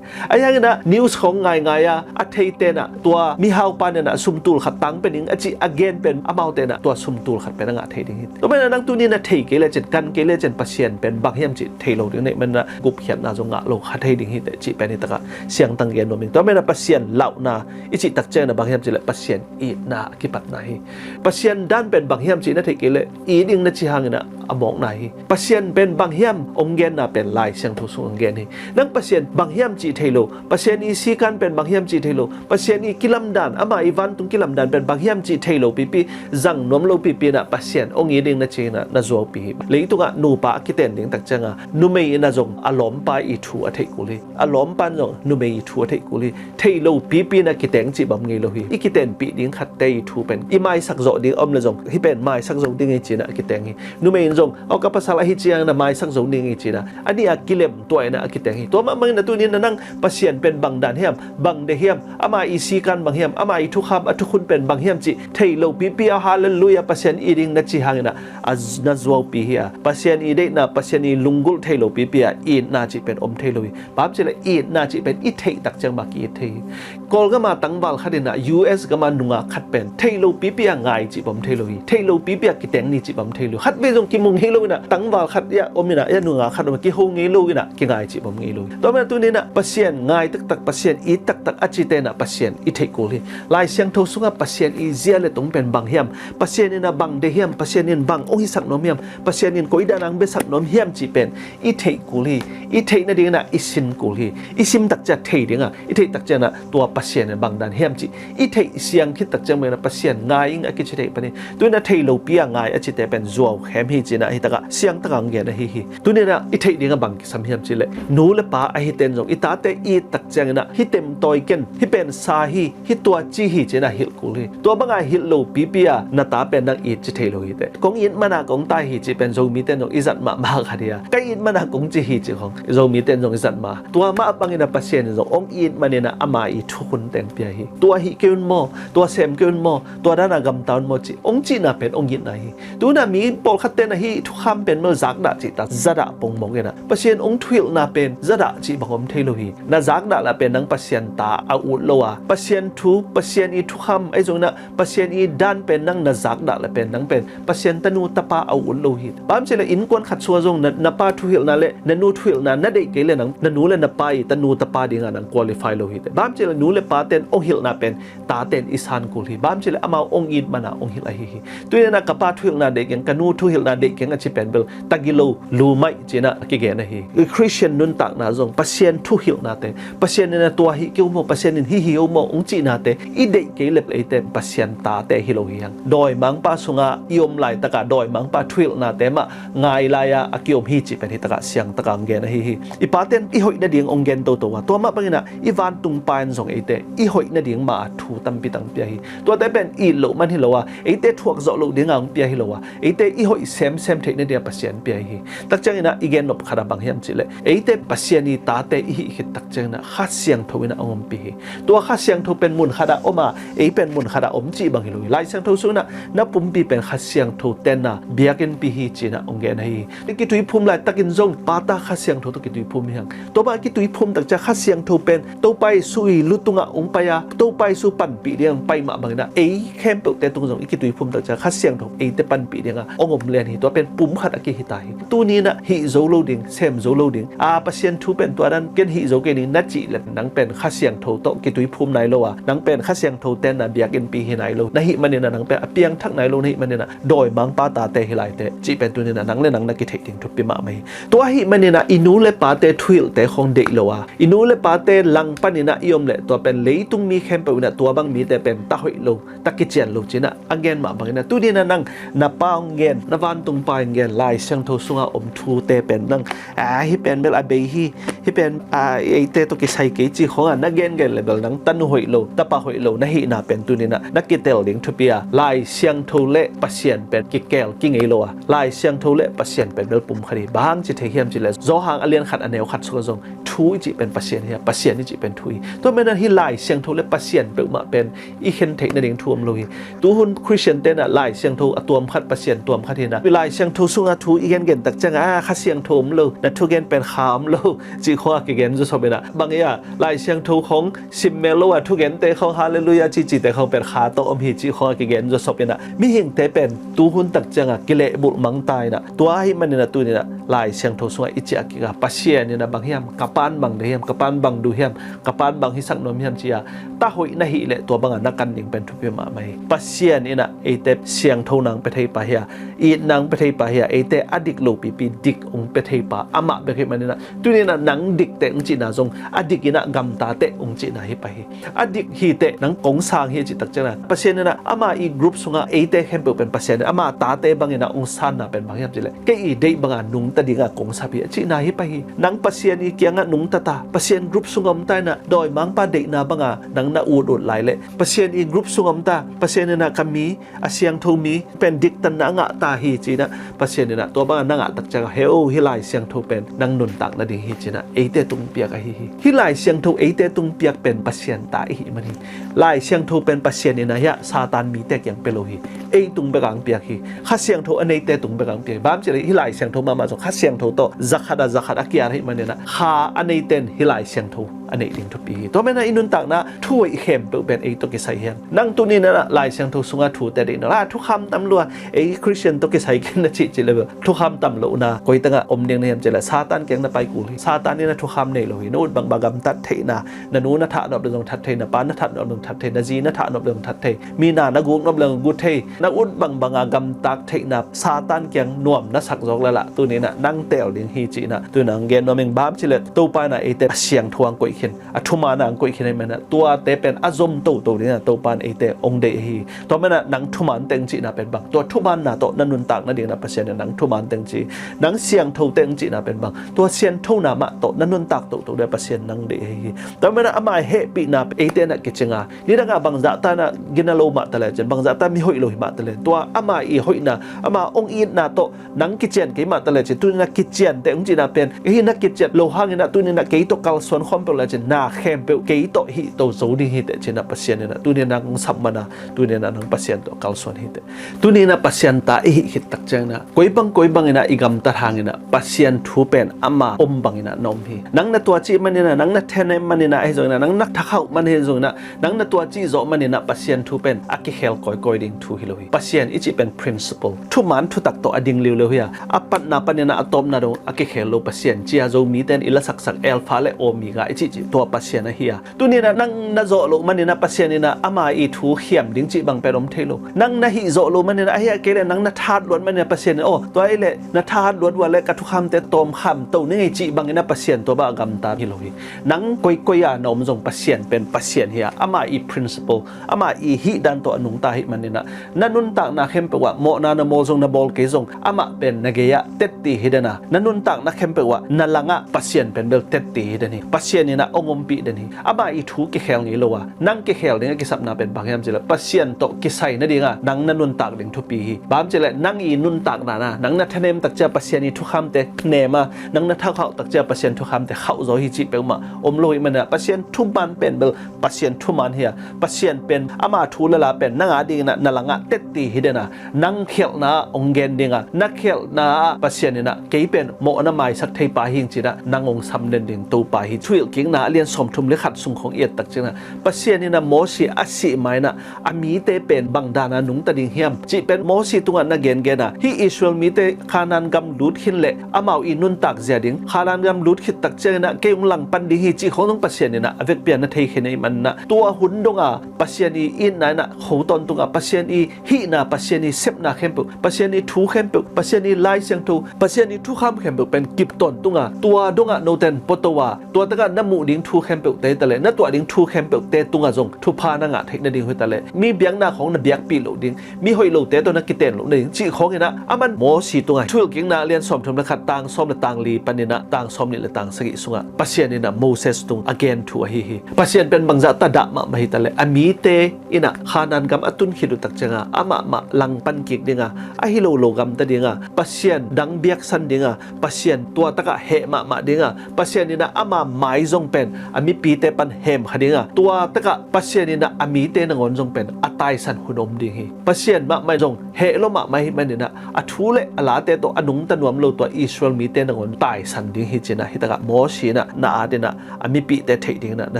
Ahi hangin ah news khawng ngaingai a, a theite in ah tua mihau pa in ah sum tul khat tang pe ning a cih a gen pen amaute in ah tua sum tul khat pen a ngah thei ding hi teh. Tua manin ah nang tuni-in ah thei kei lecin, kan kei lecin Pasian pen bang hiam cih thei lo ding na hih manin ah gupkhiatna zong ngah lo kha thei ding hi teh cih pen hi takah siangtang gen nuam ing. Tua manin ah Pasian lauhna i cih tak ciangin ah bang hiam cih leh Pasian itna a kipatna hi. Pasian dan pen bang hiam cih na theih kei leh it ding na cih hangin ah a mawkna hi. Pasian pen bang hiam hong genna pen Lai Siangtho sung hong gen hi. Nang Pasian bang hiam cih thei lo, Pasian i sikan pen bang hiam cih thei lo, Pasian i kilamdan, ama i vantung kilamdan pen bang hiam cih thei lo pipi, zang nuam lo pipi in ah Pasian hong it ding na cih hangin ah na zuaupi hi. Leitungah nupa a kiten ding tak ciangin numei in ah zong a lawmpa i thu a theih kul hi. A lawmpa in zong numei i thu a theih kul hi. Thei lo pipi in ah kiteng cih bang om ngei lo hi. I kitenpih ding khatte i thu pen i maisak zawh ding a om leh zong hih pen maisak zo ding hi ci-in ah a kiteng hi. Numei in zong, aw, ka pasal ahi ciangin ah maisak zo ding hi ci-in ah a nih a kilem tuah in ah a kiteng hi. Tua mah bangin ah tuni-in ah nang Pasian pen bang dan hiam, bang deih hiam, ama i sikan bang hiam, ama i thukham a thukhun pen bang hiam cih thei lo pipi a, halleluiah, Pasian it ding na cih hangin ah a z-, na zuaupi hi a. Pasian i deihna, Pasian i lunggulh thei lo pipi a itna cih pen om thei lo hi. Bang hang hiam cih leh itna cih pen i theih tak ciang mah ki-it thei hi. Kawlgam a tangval khat in ah U S gam a nungak khat pen thei lo pipi a ngai cih bang om thei lo hi. Thei lo pipi a kiteng ni cih bang om thei lo hi. Khatvei zong kimu ngei lo in ah tangval khat i a om in ah i a nungak khat om a kiho ngei lo in ah kingai cih bang om ngei lo hi. Tua manin ah tuni-in ah Pasian ngai taktak, Pasian it taktak a cihte in ah Pasian i theih kul hi. Lai Siangtho sungah Pasian i zia leh tung pen bang hiam, Pasian in ah bang deih hiam, Pasian in bang hong hisak nuam hiam, Pasian in koi dan a hong biasak nuam hiam cih pen i theih kul hi. I theih nadingin ah i sim kul hi. I sim tak ciang thei ding a, i theih tak ciangin ah tua Pasian in bang dan hiam cih i theih siang khit tak ciang bangin ah Pasian ngai ing a kici thei pan hi. Tuni-in ah thei lo pi a ngai a cihte pen zuau khem hi ci-in ah hi takah siangtak a hong gen ahi hi. Tuni-in ah i theih ding a bang kisam hiam cih leh nu le pa ahite in zong i tate it tak ciangin ah hih temtawi ken, hih pen sa hi, hih tua ci hi ci-in ah hilh kul hi. Tua banga hilh lo pipi a na ta pen nang it ci thei lo hi teh. Kong it man a kong tai hi cih pen Zomite in zong i zat mahmah khat hi a. Ka it man a kong ci hi cih khawng Zomite in zong i zat mah. Tua mah bangin ah Pasian in zong hong it manin ah ama i thukhun teng pia hi. Tua hih kei un maw, tua sem kei un maw, tua dan a gamta un maw cih hong cihna pen hong itna hi. Tu-in ah mi pawlkhatte in ah hih thukham pen bel zakdah cih ta, zadah pongmawk in ah Pasian hong thuhilhna pen zadah cih bang om thei lo hi. Na zakdah leh pen nang Pasian ta a ut lo a, Pasian thu, Pasian i thukham ahi zongin ah Pasian i dan pen nang na zakdah leh pen nang pen Pasian tanu tapa a ut lo hi. Bang hang hiam cih leh innkuan khat sungah zong na, na pa thuhilhna leh na nu thuhilhna na deih kei leh nang, na nu leh na pa i tanu tapa dingah nang qualify lo hi teh. Bang hang hiam cih leh nu le pate in hong hilhna pen tate in i san kul hi. Bang hang hiam cih leh amau hong it man a hong hilh ahi hi. Tuni-in ah ka pa thuhilhna deih keng, ka nu thuhilhna deih keng a ci pen bel tagilo, lu maih ci-in ah a kigen ahi. I Khristian nuntakna zong Pasian thuhilhnate, Pasian in ah tua hih kei un maw, Pasian in hih hi un maw hong cihnate i deih kei leh eite Pasian tate hi lo hi hang. Dawimangpa sungah i om laitakah dawimangpa thuhilhnate mah ngai lai-a a kiom hi cih pen hi takah siangtak a hong gen ahi hi. I pate in i hoih nading hong gen toto a, tua mah bangin ah i vantung Pa in zong eite i hoih nading mah a thu tampi tang pia hi. Tuate pen it loh man hi lo a, eite thuak zawh loh dingah hong pia hi lo a, eite i hoih semsem theih nadingah Pasian pia hi. Tak ciangin ah i gen nop khat ah bang hiam cih leh, eite Pasian i tate i hih khit tak ciangin ah Kha Siangtho in ah hong ompih hi. Tua Kha Siangtho pen mun khat ah om a, ei pen mun khat ah om cih bang hi lo hi. Lai Siangtho sungah na pumpi pen Kha Siangtho tenna biakinnpi hi ci-in ah hong gen ahi hi. I kituiphum laitakin zong Pa, Ta, Kha Siangtho tawh kituiphum hi hang. Tua bang a kituiphum tak ciang Kha Siangtho pen Topa Jesu i lu tungah hong pai a, Topa Jesu panpih dingah hong pai mah bangin ah ei khempeuhte tung zong i kituiphum tak ciang Kha Siangtho eite panpih dingah hong om lian hi. Tua pen pum khat a kihi ta hi. Tuni-in ah hih zo lo ding, sem zo lo ding. A, Pasian thu pen tua dan ken hih zo kei ning na cih leh nang pen Kha Siangtho tawh kituiphum nai lo a, nang pen Kha Siangtho tenna biakinnpi hi nai lo. Na hih manin ah nang pen a piangthak nai lo na hih manin ah dawimangpa tate hi lai teh cih pen tuni-in ah nang leh nang na kitheih ding thupi mahmah hi. Tua ahih manin ah i nu le pate thuhilhte khawng deih lo a, i nu le pate langpanin ah i om leh tua pen leitung mi khempeuh in ah tua bang mite pen ta hoih lo, ta kician lo ci-in ah a gen mah bangin ah tuni-in ah nang na Pa hong gen, na vantung Pa hong gen, Lai Siangtho sungah om thute pen nang, a, hih pen bel a bei hi. Hih pen a, eite tawh kisai kei cih khawngah na gengen le bel nang tanu hoih lo, tapa hoih lo na hihna pen tuni-in ah na kitel ding thupi a, Lai Siangtho le Pasian pen kikel kingei lo a, Lai Siangtho le Pasian pen bel pum khat hi. Bang hang ci thei hiam cih leh Johan a lian khat a neu khat sungah zong thu i cih pen Pasian hi a, Pasian i cih pen thu hi. Tua manin ah hih Lai Siangtho le Pasian peuhmah pen i khen theih nading thu om lo hi. Tuhun Khristian te'n ah Lai Siangtho a tuam khat, Pasian tuam khat hi-in ah, Lai Siangtho sungah thu i gengen tak ciangah, a, Kha Siangtho om lo, na thugen pen Kha om lo cih khawngah kigen zawsop in ah, bang hi a, Lai Siangtho khawng sim mel lo a, thugente khawng Halleluiah cihcihte khawng pen Kha tawh om hi cih khawngah kigen zawsop in ah, mihingte pen tuhun tak ciangah kilehbulh mang ta in ah, tua ahih manin ah tuni-in ah Lai Siangtho sungah i ciah kik a, Pasian in ah bang hiam, ka pa'n bang deih hiam, ka pa'n bang duh hiam, ka pa'n bang hisak nuam hiam ci-a ta hoih na hih leh tua bangah na kan ding pen thupi mahmah hi. Pasian in ah eite siangtho nang pia thei pa hi a, it nang pia thei pa hi a, eite a dik lopipi dik hong pia thei pa amah bek hi manin ah, tuni-in ah nang dik teh hong cihna zong a dik in ah gamta teh hong cihna hi pah hi. A dik hi teh nang kong sang hi a cih tak ciangah, Pasian in ah ama i group sungah eite khempeuh pen Pasian in ama tate bangin ah hong sanna pen bang hiam cih leh, kei i deih banga nungta dinga kong sap hi a cihna hi pah hi. Nang Pasian i kiangah nungta ta, Pasian group sungah om ta in ah, dawimangpa deihna banga nang na utut lai leh, Pasian i group sungah om ta, Pasian in ah ka mi, a siangtho mi pen diktatna a ngah ta hi ci-in ah, Pasian in ah tua banga na ngah tak ciangah, he o, hih Lai Siangtho pen nang nuntak nading hi ci-in ah eite tung piak ahi hi. Hih Lai Siangtho eite tung piak pen Pasian ta i hih man hi. Lai Siangtho pen Pasian in ah hiah Satan mite kiang pia lo hi. Ei tung bek ang piak hi. Kha Siangtho a neite tung bek ang piak hi. Bang hang cih leh hih Lai Siangtho mahmah zong Kha Siangtho tawh zakhat a zakhat a kiat ahih manin ah, Kha a neite in hih Lai Siangtho a neih ding thupi hi. Tua manin ah i nuntakna thu hoih khempeuh pen ei tawh kisai hi hang. Nang tuni-in ah Lai Siangtho sungah thute deih na, a, thukham tam lua, ei Khristian tawh kisai kei na cih cih leh bel thukham tam lohna koi tengah om ding na hiam cih leh, Satan kiang na pai kul hi. Satan in ah thukham nei lo hi. Na ut bangbang gamtat theihna, na nu na thah nop leh zong that thei, na pa na thah nop leh zong that thei, na zi na thah nop leh zong that thei, mi na na guk nop leh zong gut thei, na ut bangbanga gamtat theihna Satan kiang nuam na sak zawk leh lah, tuni-in ah nang teel ding hi ci-in ah tuni-in ah hong gen nuam ing. Bang hang cih leh Topa in ah eite a siangtho hong koih khin, a thuman hong koih khin ahih manin ah, tuate pen a zom toto dingin ah Topa in eite hong deih ahi hi. Tua manin ah nang thuman teng cihna pen bang, tua thumanna tawh na nuntak nadingin ah Pasian in nang thuman teng ci, nang siangtho teng cihna pen bang, tua sianthona mah tawh na nuntak toto dingin ah Pasian nang deih ahi hi. Tua manin ah ama i hehpihna eite in ah kicing a, nidangah bangzahta in ah gina lo mah ta lecin, bangzahta mi hoih lo hi mah ta lecin, tua ama i hoihna, ama hong itna tawh nang kician kei mah ta lecin, tuni-in ah kician teh hong cihna pen, hih na kician loh hangin ah tuni-in ah kei tawh kalsuan khawm peuh lecin, na khempeuh kei tawh hih to zo ding hi teh ci-in ah Pasian in ah tuni-in ah nang sap man a, tuni-in ah nang Pasian tawh kalsuan hi teh. Tuni-in ah Pasian ta i hih khit tak ciangin ah, koi bang koi bangin ah i gamtat hangin ah Pasian thu pen ama om bangin ah na om hi. Nang na tuacih manin ah, nang na thanem manin ah ahi zongin ah, nang na thakhauh man ahi zongin ah, nang na tuacih zawh manin ah Pasian thu pen a kikhel kawikawi ding thu hi lo hi. Pasian i cih pen principle, thuman thutak tawh a ding liuliu hi a, a patna panin ah a tawpna dong a kikhel lo Pasian ci-a Zomite in i lasaksak Alpha le Omega i cihcih tua Pasian ahi a, tuni-in ah nang na zawh loh manin ah Pasian in ah ama i thu khiam ding cih bang pen om thei lo. Nang na hih zawh loh manin ah, ahih kei leh nang na thahat luat manin ah Pasian in, aw, tua ahih leh na thahat luat uh leh ka thukhamte tawmkham to ning ei cih bangin ah Pasian tua bang a gamta hi lo hi. Nang koikoi a na om zong Pasian pen Pasian hi a, ama i principle, ama i hihdan tawh a nungta ahih manin ah, na nuntakna khempeuh ah mawhna na mawl zong na bawl kei zong amah pen na gei-ah tetti hi den a, na nuntakna khempeuh ah na langah Pasian pen bel tetti hi den hi. Pasian in ah hong ompih den hi. Ama i thu kikhel ngei lo a, nang kikhel ding a kisapna pen bang hiam cih leh, Pasian tawh kisai nading a nang na nuntak ding thupi hi. Bang hang cih leh nang i nuntakna na, nang na thanem tak ciang Pasian i thukhamte nem a, nang na thakhauh tak ciang Pasian thukhamte khauh zaw hi cih peuhmah om lo ahih manin ah, Pasian thuman pen bel Pasian thuman hi a, Pasian pen ama thu le la pen nang adingin ah na langah tetti hi den a, nang khialhna ah hong gen ding a, na khialhna ah Pasian in ah kei pen mawhna maisak thei pa hi ing ci-in ah nang hong sam den ding Topa hi. Thuhilhkikna a lian sawmthum le khat sung khawng i et tak ciangin ah, Pasian in ah Mosi a sih ma-in ah a mite pen bang dan a nungta ding hiam cih pen Mosi tungah na gengen a, hih Israel mite Kanaan gam lut khin leh amau i nuntak zia ding, Kanaan gam lut khit tak ciangin ah kei hong langpan ding hi cih khawng zong Pasian in ah a vekpi-a na thei khin ahih manin ah, tua hun dong a Pasian i itna in ah kho tawntung a, Pasian i hihna, Pasian i sepna khempeuh, Pasian i thu khempeuh, Pasian i Lai Siangtho, Pasian i thukham khempeuh pen kip tawntung a, tua dong ah note in pua to a, tua tak ah na muh ding thu khempeuhte hi ta leh, na tuah ding thu khempeuhte tungah zong thupha na ngah theih nading hi ta leh, mi biakna khawng na biakpih loh ding, mi hoih lote tawh na kiten loh nading cih khawngin ah, aman Mosi tungah Thuhilhkikna a lian sawmthum le khat, tang sawm le tang li panin tang sawm nih le tang sagih sungah Pasian in ah Moses tung a gen thu ahi hi. Pasian pen bangzah ta dah mahmah hi ta leh a mite in ah Kanaan gam a tun khit uh tak ciangah amahmah langpan kik dinga, ahi lo lo gamta dinga, Pasian dang biaksan dinga, Pasian tua takah heh mahmah dinga, Pasian in ah ama mai zong pen a mipite pan hemkha dinga, tua takah Pasian in ah a mite nangawn zong pen a taisan hun om ding hi. Pasian mahmah zong heh lo mahmah hi manin ah a thu le a late tawh a nungta nuam lo tua Israel mite nangawn taisan ding hi ci-in ah hi takah Moses in ah na at in ah a mipite theih dingin ah na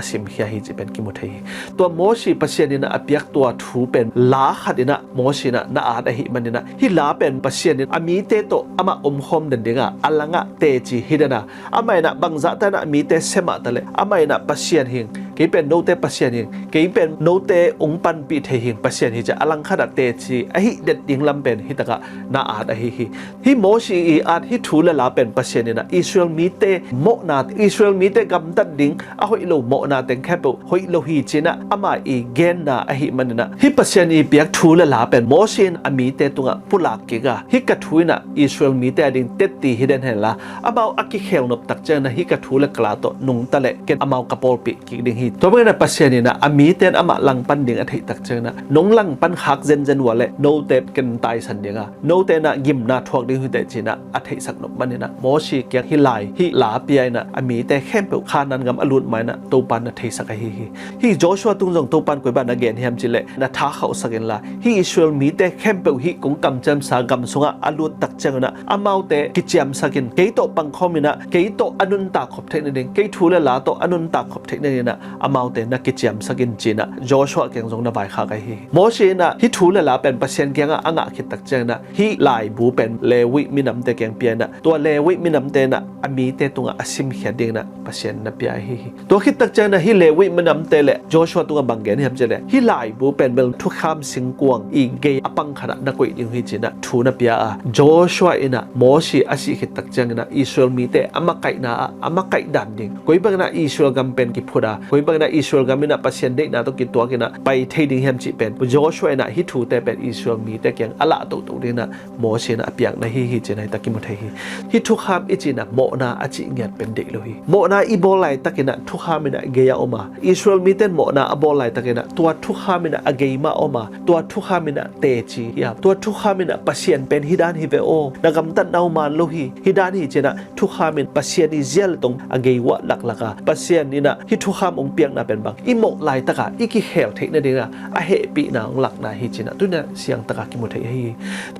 simkhia hi cih pen kimu thei hi. Tua Moses Pasian in ah a piak tua thu pen la khat in ah Moses in ah na at ahih manin ah hih la pen Pasian in a mite tawh amah omkhawm den dingah a langah teci hi den a, amah in ah bangzah ta in ah a mite semah ta leh amah in ah Pasian hing, kei pen note Pasian hing, kei pen note ong panpih thei hing Pasian hi ci-a a langkhat ah teci ahih det ding lam pen hi takah na at ahi hi. Hih Moses i at hih thu le la pen Pasian in ah Israel mite mawhna, Israel mite gamtat ding a hoih lo mawhna teng khempeuh hoih lo hi ci-in ah ama i genna ahih manin ah hih Pasian i piak thu le la pen Moses in a mite tungah pulak kik a, hih ka thu in ah Israel mite a ding tetti hi den hen la, amau a kikhel nop tak ciangin ah hih ka thu le ka la tawh nungta leh ken amau ka pawlpih kik ding hi. Tua bangin ah Pasian in ah a mite in amah langpan ding a theih tak ciangin ah nong langpan khak zenzen uh a leh note ken taisan ding a, note in ah gimna thuak ding hi teh ci-in ah a theihsak nop manin ah Moses kiang hih lai, hih la pia in ah a mite khempeuh Kanaan gam a lut ma in ah Topa na theisak ahi hi. Hih Joshua tung zong Topa in koi bang na gen hiam cih leh na tha khauhsak inla hih Israel mite khempeuh hih kong kamciamsa gam sungah a lut tak ciangin ah amaute kiciamsak in, kei tawh pangkhawm in ah kei tawh a nuntak khop theih nading, kei thu le la tawh a nuntak khop theih nadingin ah amaute na kiciamsak in ci-in ah Joshua kiang zong na vaikhak ahi hi. Moses in ah hih thu le la pen Pasian kiangah a ngah khit tak ciangin ah hih laibu pen Levi minamte kiang pia in ah tua Levi minamte in ah a mite tungah a simkhiat dingin ah Pasian na pia ahi hi. Tua khit tak ciangin ah hih Levi minamte le Joshua tungah bang gen hiam cih leh hih laibu pen bel thukham singkuang i gei a pang khat ah na koih ding hi ci-in ah thu na pia a, Joshua in ah Moses a sih khit tak ciangin ah Israel mite a makaihna ah a makaih dan ding, koi bangin ah Israel gam pen kiphut a, koi bangin ah Israel gam in ah Pasian deihna tawh kituak in ah pai thei ding hiam cih pen Joshua in ah hih thute pen Israel mite kiang a lah toto dingin ah Moses in ah a piakna hi hi ci-in ah hi tak kimu thei hi. Hih thukham i cihna mawhna a cih ngiat pen deih lo hi. Mawhna i bawl laitakin ah thukham in ah gei-ah om a, Israel mite in mawhna a bawl laitakin ah tua thukham in ah a gei mah om a, tua thukham in ah teci hi a, tua thukham in ah Pasian pen hih dan hi ve aw, na gamtatna uh man lo hi, hih dan hi ci-in ah thukham in Pasian i zia le tong a gei uah laklak a, Pasian in ah hih thukham ong piakna pen bang i mawh laitak a i kikhel theih nading a a hehpihna ong lakna hi ci-in ah tuni-in ah siangtak a kimu thei ahi hi.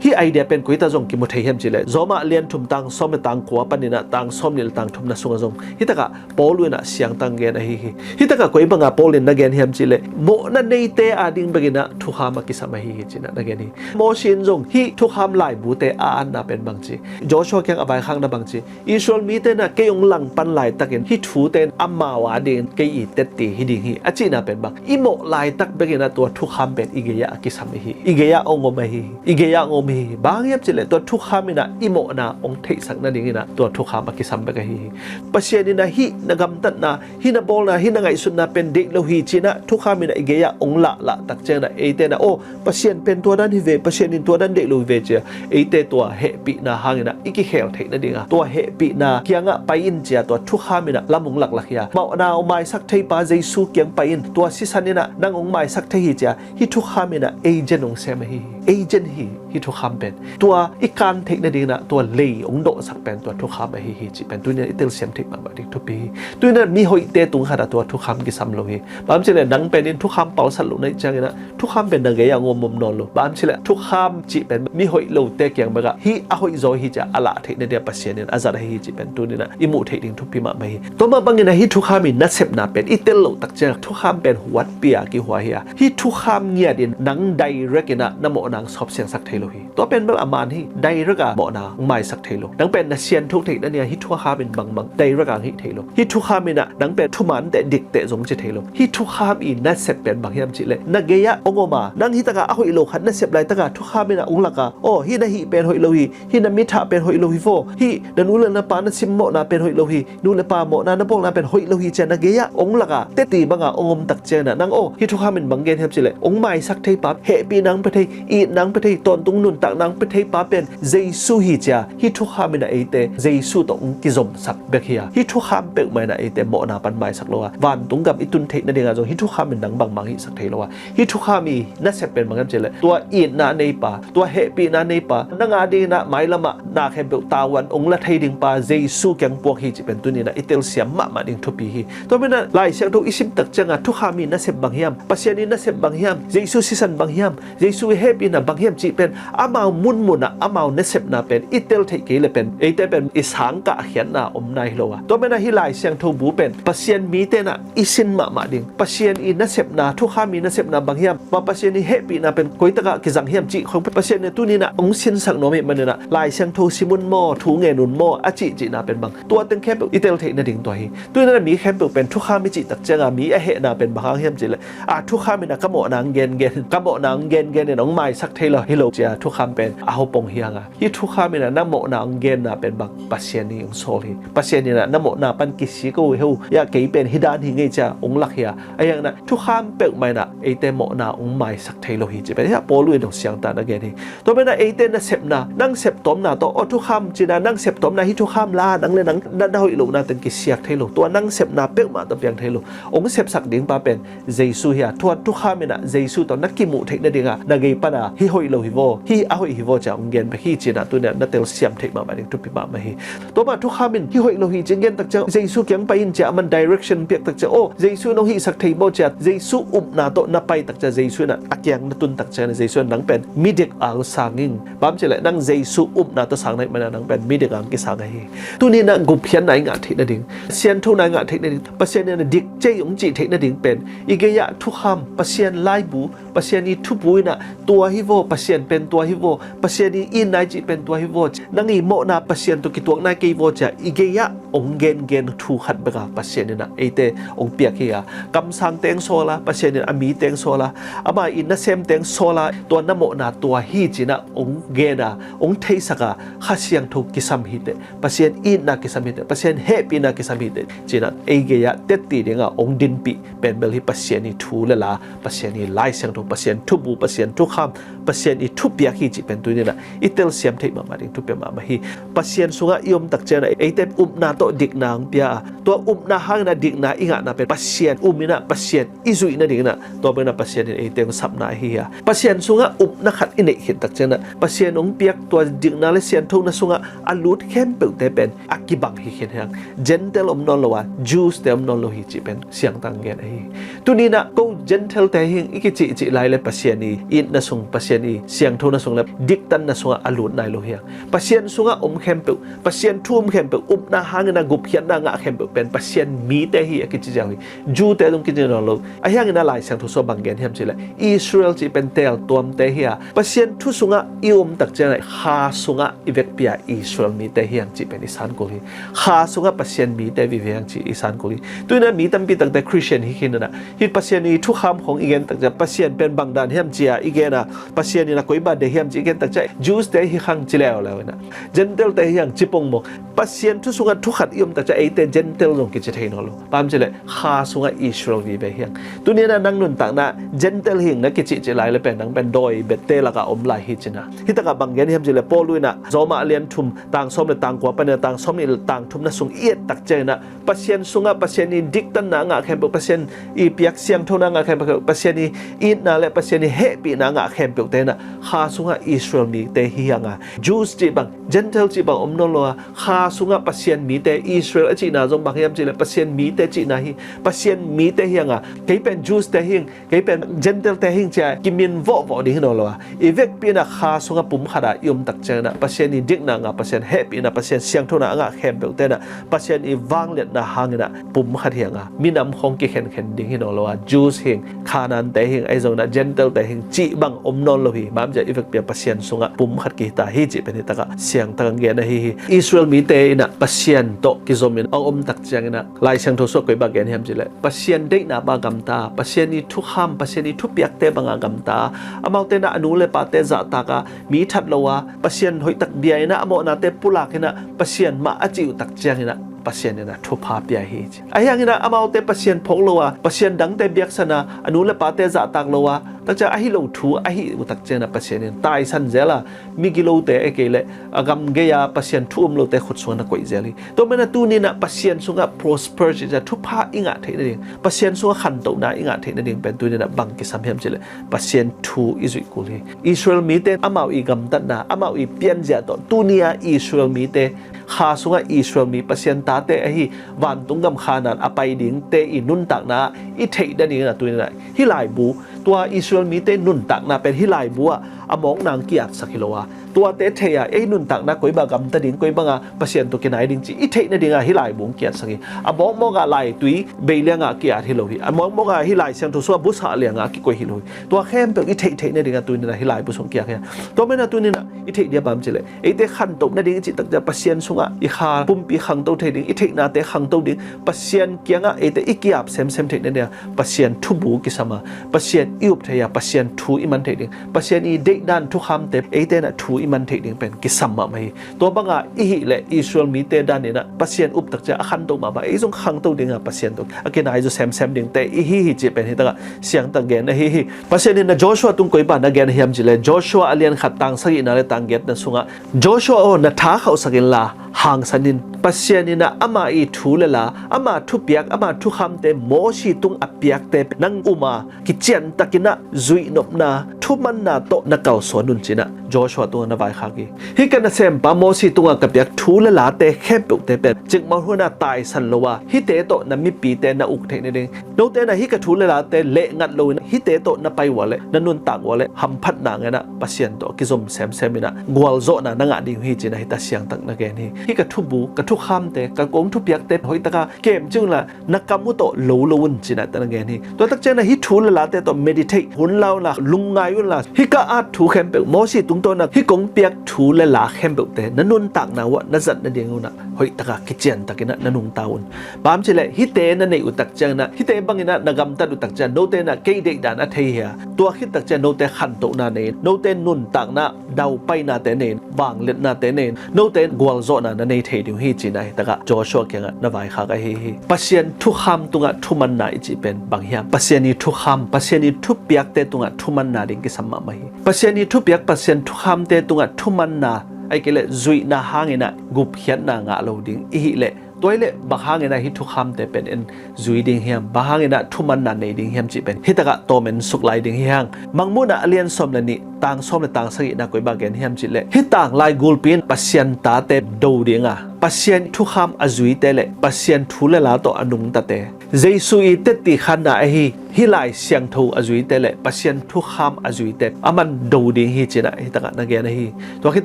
Hih idea pen koi tak zong kimu thei hiam cih leh Roma lian thum tang sawm le tang kua panin ah tang sawm nih le tang thumna sungah zong hi takah Paul in ah siangtak gen ahi hi. Hi takah koi bang a Paul in na gen hiam cih leh mawhna neite a ding bek in ah thukham a kisam ahi hi ci-in ah na gen hi. Moses in zong hih thukham laibute a atna pen bang ci, Joshua kiang a vaikhakna bang ci, Israel mite in ah kei ong langpan laitakin hih thute in amau a dingin kei i tetti hi ding hi a cihna pen bang i mawh laitak bek in ah tua thukham pen i gei-ah a kisam ahi hi. I gei-ah ong om ahi hi. I gei-ah ong om ahi hi. Bang hang hiam cih leh tua thukham in ah i mawhna ong theihsak nadingin ah tua thukham a kisam bek ahi hi. Pasian in ah hih na gamtatna, hih na bawlna, hih na ngaihsutna pen deih lo hi ci-in ah thukham in ah i gei-ah ong lahlah tak ciangin ah eite in ah aw, Pasian pen tua dan hi ve, Pasian in tua dan deih lo hi ve ci-a eite tua hehpihna hangin ah i kikhel theih nading a tua hehpihna kiangah pai in ci-a tua thukham in ah lam ong laklak hi a, mawhna ong maisak theipa Jesu kiang pai in, tua sisan in ah nang ong maisak thei hi ci-a hih thukham in ah agent ong sem ahi hi. Agent hi hih thukham pen. Tua i kan theih nadingin ah tua lei ong dawhsak pen tua thukham ahi hi cih pen tuni-in ah i telsiam theih mahmah ding thupi hi. Tuni-in ah mi hoihte tung khat ah tua thukham kisam lo hi. Bang hang hiam cih leh nang pen in thukham palsat loh na hih ciangin ah thukham pen na gei-ah ong om om nawn lo. Bang hang hiam cih leh thukham cih pen mi hoih lote kiang bek ah hih a hoihzaw hi ci-a a lah theih nading a Pasian in a zat ahi hi cih pen tuni-in ah i muh theih ding thupi mahmah hi. Tua mah bangin ah hih thukham i nasepna pen i tel loh tak ciangah thukham pen huatpi a kihua hi a, hih thukham ngiat in nang direct in ah na mawhna ong sawpsiangsak thei lo hi. Tua pen bel a man hi. Direct a mawhna ong maisak thei lo. Nang pen na sianthuk theih nading a hih thukham in bangbang direct a ong hih thei lo. Hih thukham in ah nang pen thumante dikteh zong ci thei lo. Hih thukham i nasep pen bang hiam cih leh na gei-ah ong om a, nang hi takah a hoih lo khat na sep laitak a thukham in ah ong lak a, aw, hih na hih pen hoih lo hi, hih na mithah pen hoih lo hi vaw, hih na nu le na pa na simmawhna pen hoih lo hi, nu le pa mawhna na bawlna pen hoih lo hi ci-a na gei-ah ong lak a, tetti bang a ong om tak ciangin ah nang aw, hih thukham in bang gen hiam cih leh ong maisak theipa, hehpihna ong pia thei, i nang pia thei, tawntung nuntak nang pia thei pa pen Jesu hi cia, hih thukham in ah eite Jesu tawh hong kizomsak bek hi a, hih thukham peuhmah in ah eite mawhna pan maisak lo a, vantung gam i tun theih nading ah zong hih thukham in nang bangmah hong hihsak thei lo a, hih thukham i nasep pen bang hiam cih leh tua itna neipa, tua hehpihna neipa, nang a dingin ah mailam ah na khempeuh tavuan hong la thei ding pa Jesu kiang puak hi cih pen tuni in ah i telsiam mahmah ding thupi hi. Tua manin ah Lai Siangtho i sim tak ciangin thukham i nasep bang hiam, Pasian i nasep bang hiam, Jesu sisan bang hiam, Jesu i hehpihna bang hiam cih pen amau munmun ah amau nasepna pen i tel theih kei leh pen eite pen i sangkah khiatna om nai hi lo a. Tua manin ah hih Lai Siangtho bu pen Pasian mite in ah i sin mahmah ding, Pasian i nasepna, thukham i nasepna bang hiam, mah Pasian i hehpihna pen koi tak ah kizang hiam cih khong pen Pasian in ah tuni in ah hong sinsak nuam ahih manin ah Lai Siangtho sim un maw, thu ngen un maw a cihcihna pen bang, tua teng khempeuh i tel theih nading tua hi. Tuni in ah mi khempeuh pen thukham i cih tak ciangin mi a hehna pen bang hang hiam cih leh, a, thukham in ah ka mawhna hong gengen, ka mawhna hong gengen in hong maisak thei lo hi lo cia thukham pen a hopong hi hang a, hih thukham in ah na mawhna hong genna pen bang, Pasian in hong sawl hi. Pasian in ah na mawhna pan kisik o, heu, ya kei pen hih dan hi ngei cia hong lak hi a, ahi hangin ah thukham peuhmah in ah eite mawhna hong maisak thei lo hi cih pen hih Paul in hong siangtho in a gen hi. Tua manin ah eite nasepna, nang septawmna tawh, aw thukham ci-in ah nang septawmna hih thukham la nang le nang na, na hoih lohna teng kisiak thei lo, tua nang sepna peuhmah tawh piang thei lo. Hong sepsak ding pa pen Jesu hi a, tua thukham in ah Jesu tawh na kimuh theih nading ah na gei pan a hih hoih lo hi vaw, hih a hoih hi vaw cia hong gen bek hi ci-in ah tuni in ah na telsiam theih mahmah ding thupi mahmah hi. Tua mah thukham in hih hoih lo hi ci-in gen tak ciang Jesu kiang pai in cia aman direction piak tak ciang, aw Jesu in hong hihsak thei maw cia Jesu upna tawh na pai tak ciang Jesu in ah a kiang na tun tak ciang Jesu in ah nang pen midik a hong sang ing. Bang hiam cih leh nang Jesu upna tawh sang na hih manin ah nang pen midik a hong kisang ahi hi. Tuni in ah gupkhiatna i ngah theih nading, sianthona i ngah theih nading, Pasian in ah dik ci-in hong cih theih nading pen i gei ah thukham, Pasian laibu, Pasian i thubu in ah tua hi vaw, Pasian pen tua hi vaw, Pasian i itna i cih pen tua hi vaw, nang i mawhna Pasian tawh kituak nai kei vaw cia i gei ah hong gengen thu khat bek a Pasian in ah eite hong piak hi a, kamsangte hong sawl a, Pasian in a mite hong sawl a, ama i nasemte hong sawl a, tua na mawhna tua hi ci-in ah hong gen a, hong theisak a, Kha Siangtho kisam hi teh, Pasian itna kisam hi teh, Pasian hehpihna kisam hi teh ci-in ah ei gei ah tetti ding a hong dinpih pen bel hih Pasian i thu le la, Pasian i Lai Siangtho, Pasian thubu, Pasian thukham, Pasian i thupiak hi cih pen tuni in ah i telsiam theih mahmah ding thupi mahmah hi. Pasian sungah i om tak ciang ah eite upna tawh dikna hong pia a, tua upna hangin ah dikna i ngahna pen Pasian um in ah Pasian i zuih nading in ah, tua pen ah Pasian in eite hong sapna ahi hi a. Pasian sungah upna khat i neih khit tak ciang ah Pasian hong piak tua dikna le sianthona sungah a lut khempeuhte pen a kibang hi khin hi hang. Gentile om nawn lo a, Jews te om nawn lo hi cih pen siangtho in gen ahi hi. Tuni in ah ko Gentile te hi ing i kicihcih lai le Pasian i itna sung, Pasian i siangthona sung le diktanna sungah a lut nai lo hi hang. Pasian sungah om khempeuh, Pasian thu um khempeuh, upna hangin ah gupkhiatna ngah khempeuh pen Pasian mite hi a kici ziau hi. Jew te zong kici nawn lo. Ahi hangin ah Lai Siangtho sungah bang gen hiam cih leh Israel cih pen teeltuamte hi a, Pasian thu sungah i om tak ciang ah Kha sungah i vekpi a Israel mite hi hang cih pen i sankul hi. Kha sungah Pasian mite vive hi hang cih i sankul hi. Tuni in ah mi tampi takte Christian hi khin in ah, hih Pasian i thukham khong i gen tak ciang Pasian pen bang dan hiam ci-a i gen a, Pasian in ah koi bang deih hiam ci i gen tak ciang Jews te hi hang ci leuleu in ah, Gentile te hi hang ci pongmawk. Pasian thu sungah thu khat i om tak ciang eite Gentile zong kici thei nawn lo. Bang hiam cih leh Kha sungah Israel vive hi hang. Tuni in ah nang nuntakna Gentile hi ing na kicihcih lai le pen nang pen dawi bette lakah om lai hi ci-in ah. Hih takah bang gen hiam cih leh Paul in ah Roma a lian thum tang sawm le tang kua panin ah tang sawmnih le tang thumna sung i et tak ciangin ah Pasian sungah Pasian i diktanna ngah khempeuh, Pasian i piak siangthona ngah khempeuh, Pasian i itna le Pasian i hehpihna ngah khempeuhte in ah Kha sungah Israel mite hi hang a, Jews cih bang, Gentile cih bang om nawn lo a, Kha sungah Pasian mite, Israel a cihna zong bang hiam cih leh Pasian mite cihna hi, Pasian mite hi hang a, kei pen Jews te hi ing, kei pen Gentile te hi ing ci-a kimin vawhvawh ding hi nawn lo a, i vekpi in ah Kha sungah pum khat ah i om tak ciangin ah Pasian i dikna ngah, Pasian hehpihna, Pasian siangthona a ngah khempeuhte in ah Pasian i vangliatna hangin ah pum khat hi hang a, minam khong kikhenkhen ding hi nawn lo a, Jews hi ing, Kanaan te hi ing, ahi zongin ah Gentile te hi ing cih bang om nawn lo hi. Bang hiam cih leh i vekpi ah Pasian sungah pum khat kihi ta hi cih pen hih takah siangtho in gen ahi hi. Israel mite in ah Pasian tawh kizom in a om tak ciangin ah Lai Siangtho sungah koi bang gen hiam cih leh Pasian deihna bang a gamta, Pasian i thukham, Pasian i thupiakte bang a gamta, amaute in ah a nu le pate zahtak a, mi that lo a, Pasian hoihtak bia in ah a mawhnate pulak in ah Pasian mah a cih uh tak ciangin ah Pasian in ah thupha pia hi ci. Ahi hangin ah amaute Pasian phawk lo a, Pasian dangte biaksan a, a nu le pate zahtak lo a, Takciang ahi lo thu ahi uh takciang ah Pasian in taisan zel a, migilote a kei leh a gam gei-a Pasian thu um lote khut sungah na koih zel hi. Tua manin ah tuni-in ah Pasian sungah prosperity, thupha i ngah theih nading, Pasian sungah khantohna i ngah theih nading pen tuni-in ah bang kisam hiam cih leh Pasian thu i zuih kul hi. Israel mite amau i gamtatna, amau i pianzia tawh tuni-a Israel mite, kha sungah Israel mi, Pasian tate ahi, vantung gam Khanaan a pai dingte i nuntakna i theih nadingin ah tuni-in ah hih laibu, tua Israel mite nuntakna pen hih laibu ah a mawkna hong ki-atsak hi lo a, tuate thei-a ei nuntakna koi bang gamta ding, koi banga Pasian tawh kinai ding cih i theih nadinga hih laibu hong ki-atsak hi. A mawkmawk ah laitui bei liangah ki-at hi lo hi. A mawkmawk ah hih Lai Siangtho sungah busa liangah kikoih hi lo hi. Tua khempeuh i theih theih nadinga tuni-in ah hih laibu sung kiat hi a. Tua manin ah tuni-in ah i theih ding bang hiam cih leh eite khantoh nading i cih takciang Pasian sungah i kha pumpi khangto thei ding, i theihnate khangto ding, Pasian kiangah eite i ki-ap semsem theih nadinga Pasian thubu kisam a, Pasian i up thei a, Pasian thu i man theih ding, Pasian i deihdan thukhamte eite in ah thu i man theih ding pen kisam mahmah hi. Tua banga i hih leh Israel mite danin ah Pasian up takciang a khantoh mahmah, ei zong khangto dinga Pasian tawh a kinai zaw semsem dingte i hi hi cih pen hih takah siangtak gen ahi hi. Pasian in ah Joshua tung koi bang na gen hiam cih leh Joshua a lian khat tang sagihna le tang giatna sungah Joshua aw, na tha khauhsak inla hangsan in. Pasian in ah ama i thu le la, ama thupiak, ama thukhamte Mosi tung a piakte nang um a, kiciantakin ah zuihnopna, thumanna tawh na kalsuan un ci-in ah Joshua tungah na vaikhak hi. Hih ka nasempa Mosi tungah ka piak thu le late khempeuhte pen cikmah hun ah taisan lo a, hihte tawh na mipite na uk theih nading, note in ah hih ka thu le late lehngat loin hihte tawh na pai uh leh, na nuntak uh leh hamphatna ngen ah Pasian tawh kizom semsem in ah gualzawhna na ngah ding uh hi ci-in ah hih takah siangtak na gen hi. Hih ka thubu, ka thukhamte, ka kong thupiakte hoih taka kem cing unla, na kam uh tawh lo lo un ci-in ah hih takah na gen hi. Tua takciang ah hih thu le late tawh meditate, hun la unla, lungngai unla, hih ka at thu khempeuh, Mosi tungtawn ah hih kong piak thu le la khempeuhte na nuntakna uh ah na zat nading un ah hoih taka kiciantakin ah na nungta un. Bang hiam cih leh hihte na neih uh takciang ah, hihte bangin ah na gamtat uh takciang, note in ah kei deihdan a thei hi a, tua khit takciang note khantohna nei in, note nuntakna daupainate nei in, vangliatnate nei in, note gualzawhna na nei thei ding uh hi ci-in ah hih takah Joshua kiangah na vaikhak ahi hi. Pasian thukham tungah thumanna i cih pen bang hiam? Pasian i thukham, Pasian i thupiakte tungah thumanna ding kisam mahmah hi. Pasian i thupiak, Pasian thukhamte tungah thumanna, ahih kei leh zuihna hangin ah gupkhiatna ngah lo ding i hih leh, tua hi leh bang hangin ah hih thukhamte pen en zui ding hiam, bang hangin ah thumanna nei ding hiam cih pen hih takah tawm en suk lai ding hi hang. Mangmuhna a lian sawm le nih, tang sawm le tang sagihna koi bang gen hiam cih leh, hih tanglai gulpi in Pasian tate do ding a, Pasian thukham a zuite le Pasian thu le la tawh a nungtate, Jesu i tetti khanna ahi hih Lai Siangtho a zuite le Pasian thukham a zuite a man do ding hi ci-in ah hih takah na gen ahi. Tua khit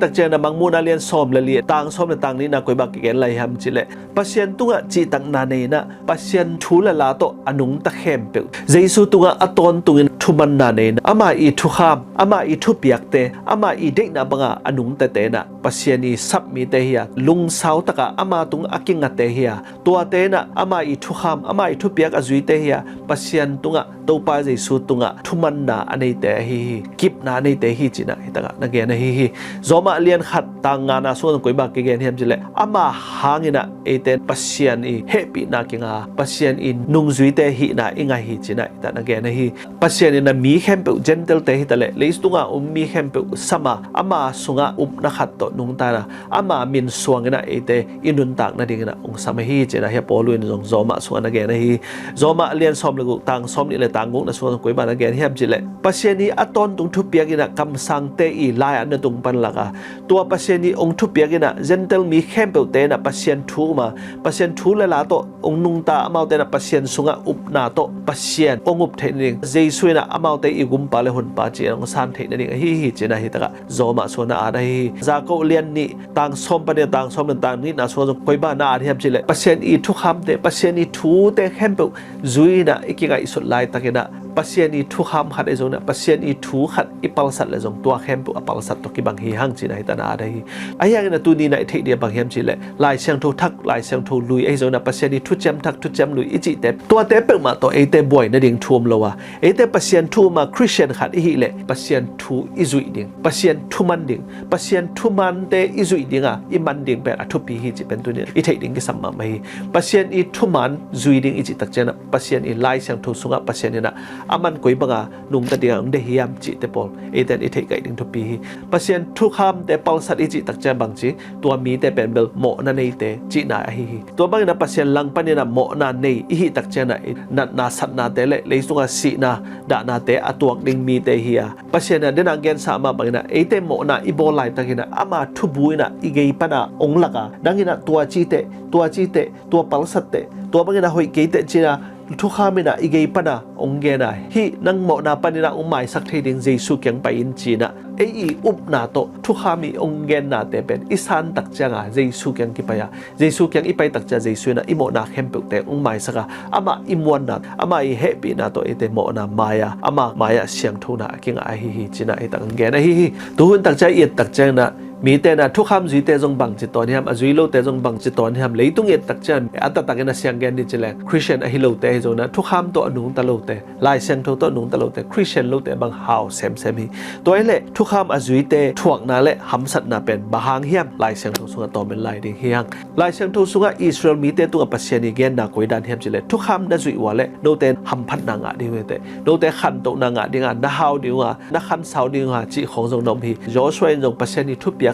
takciang ah Mangmuhna lian sawm le li, tang sawm le tang nihna koi bang kigen lai hiam cih leh, Pasian tungah cihtakna nei in ah Pasian thu le la tawh a nungta khempeuh, Jesu tungah a tawntungin thumanna nei in ah, ama i thukham, ama i thupiakte, ama i deihna banga a nungtate in ah Pasian i sap mite hi a, lungsau takah ama tung a kingate hi a, tuate in ah ama i thukham, ama i thupiak a zuite hi a, Pasian tungah, Topa Jesu tungah thumanna a neite ahi hi, kipna a neite hi ci-in ah hih takah na gen ahi hi. Roma lian khat tang ngana sungah koi bang kigen hiam cih leh, ama hangin ah eite in Pasian i hehpihna kinga, Pasian i nungzuite hihna i ngah hi ci-in ah hih takah na gen ahi. Pasian in ah mi khempeuh, Gentile-te hi ta leh leitunga um mi khempeuh sam a, ama sungah upna khat tawh nungta in ah, ama min suangin ah eite i nuntak nadingin ah hong sam ahi ci-in ah hih Paul in zong Roma sungah na gen ahi. Roma lian sawm le guk, tang sawm nih le tang gukna sungah koi bang na gen hiam cih leh, Pasian i a tawntung thupiak in ah kamsangte i lai-atna tung pan lak a, tua Pasian i hong thupiak in ah Gentile mi khempeuhte in ah Pasian thu um a, Pasian thu le la tawh hong nungta, amaute in ah Pasian sungah upna tawh Pasian hong up theih nading, Jesu in ah amaute i Gumpa le Honpa ci-in hong san theih nading ahi hi ci-in ah hih takah Roma sungah na at ahi hi. Jakob lian nih, tang sawm pan nih, tang sawm le tang nihna sungah zong koi bang na at hiam cih leh, Pasian i thukhamte, Pasian i thute khempeuh zui in ah i kingaihsut laitakin ah Pasian i thukham khat ahi zongin ah, Pasian i thu khat i palsat leh zong tua khempeuh a palsat tawh kibang hi hang ci-in ah hih takah na at ahi hi. Ahi hangin ah tuni in ah i theih ding bang hiam cih leh, Lai Siangtho thak, Lai Siangtho lui ahi zongin ah, Pasian i thuciam thak, thuciam lui i cihte, tuate peuhmah tawh eite buai nading thu om lo a, eite Pasian thu um a Khristian khat i hih leh Pasian thu i zuih ding, Pasian thuman ding, Pasian thumante i zuih ding a i man ding pen a thupi hi cih pen tuni in ah i theih ding kisam mahmah hi. Pasian i thuman zui ding i cih takciang ah, Pasian i Lai Siangtho sungah Pasian in ah a man koi banga nungta dinga hong deih hiam cihte pawl eite in i theih kaih ding thupi hi. Pasian thukhamte palsat i cih takciang bangci, tua mite pen bel mawhna neite cihna ahi hi. Tua bangin a Pasian lang panin a mawhna nei i hih takciang a natna satnate le leisunga sihna dahnate a tuak ding mite hi a, Pasian a dena gensa mah bangin a eite mawhna i bawl laitakin a ama thubu in a i gei pana hong lak a, nang in a tua cite, tua cite, tua palsatte, tua bangin a hoih keite cina thukham in a i gei pana hong gen a, hih nang mawhna panin a hong maisak thei ding Jesu kiang pai in cina ei i upna tawh thukham i hong gennate pen i san takciang a Jesu kiang kipai a, Jesu kiang i pai takciang Jesu in a i mawhna khempeuhte hong maisak a, amah i muanna, amah i hehpihna tawh eite mawhna mai a, amah mai-ah siangthona a kingah ahi hi cina hi tak hong gen ahi hi. Tuhun takciang i et takciang in a mite in a thukham zuite zong bangci tawn hiam, a zui lote zong bangci tawn hiam, leitung i et takciang a taktakin a siang gen dih cileng Christian ahi lote hi zong in a thukham tawh a nungta lote, Lai Siangtho tawh a nungta lote, Christian lote bang hau semsem hi. Tua hi leh thukham a zuite thuakna le hamsatna pen bang hang hiam, Lai Siangtho sungah tawm in lai ding hi hang. Lai Siangtho sungah Israel mite tungah Pasian i genna koi dan hiam cileh, thukham na zuih ua leh note hamphatna ngah ding uh hi teh, note khantohna ngah dinga na hau ding uh a, na khansau ding uh a cih khawng zong na om hi. Joshua in zong Pasian i thupiakte,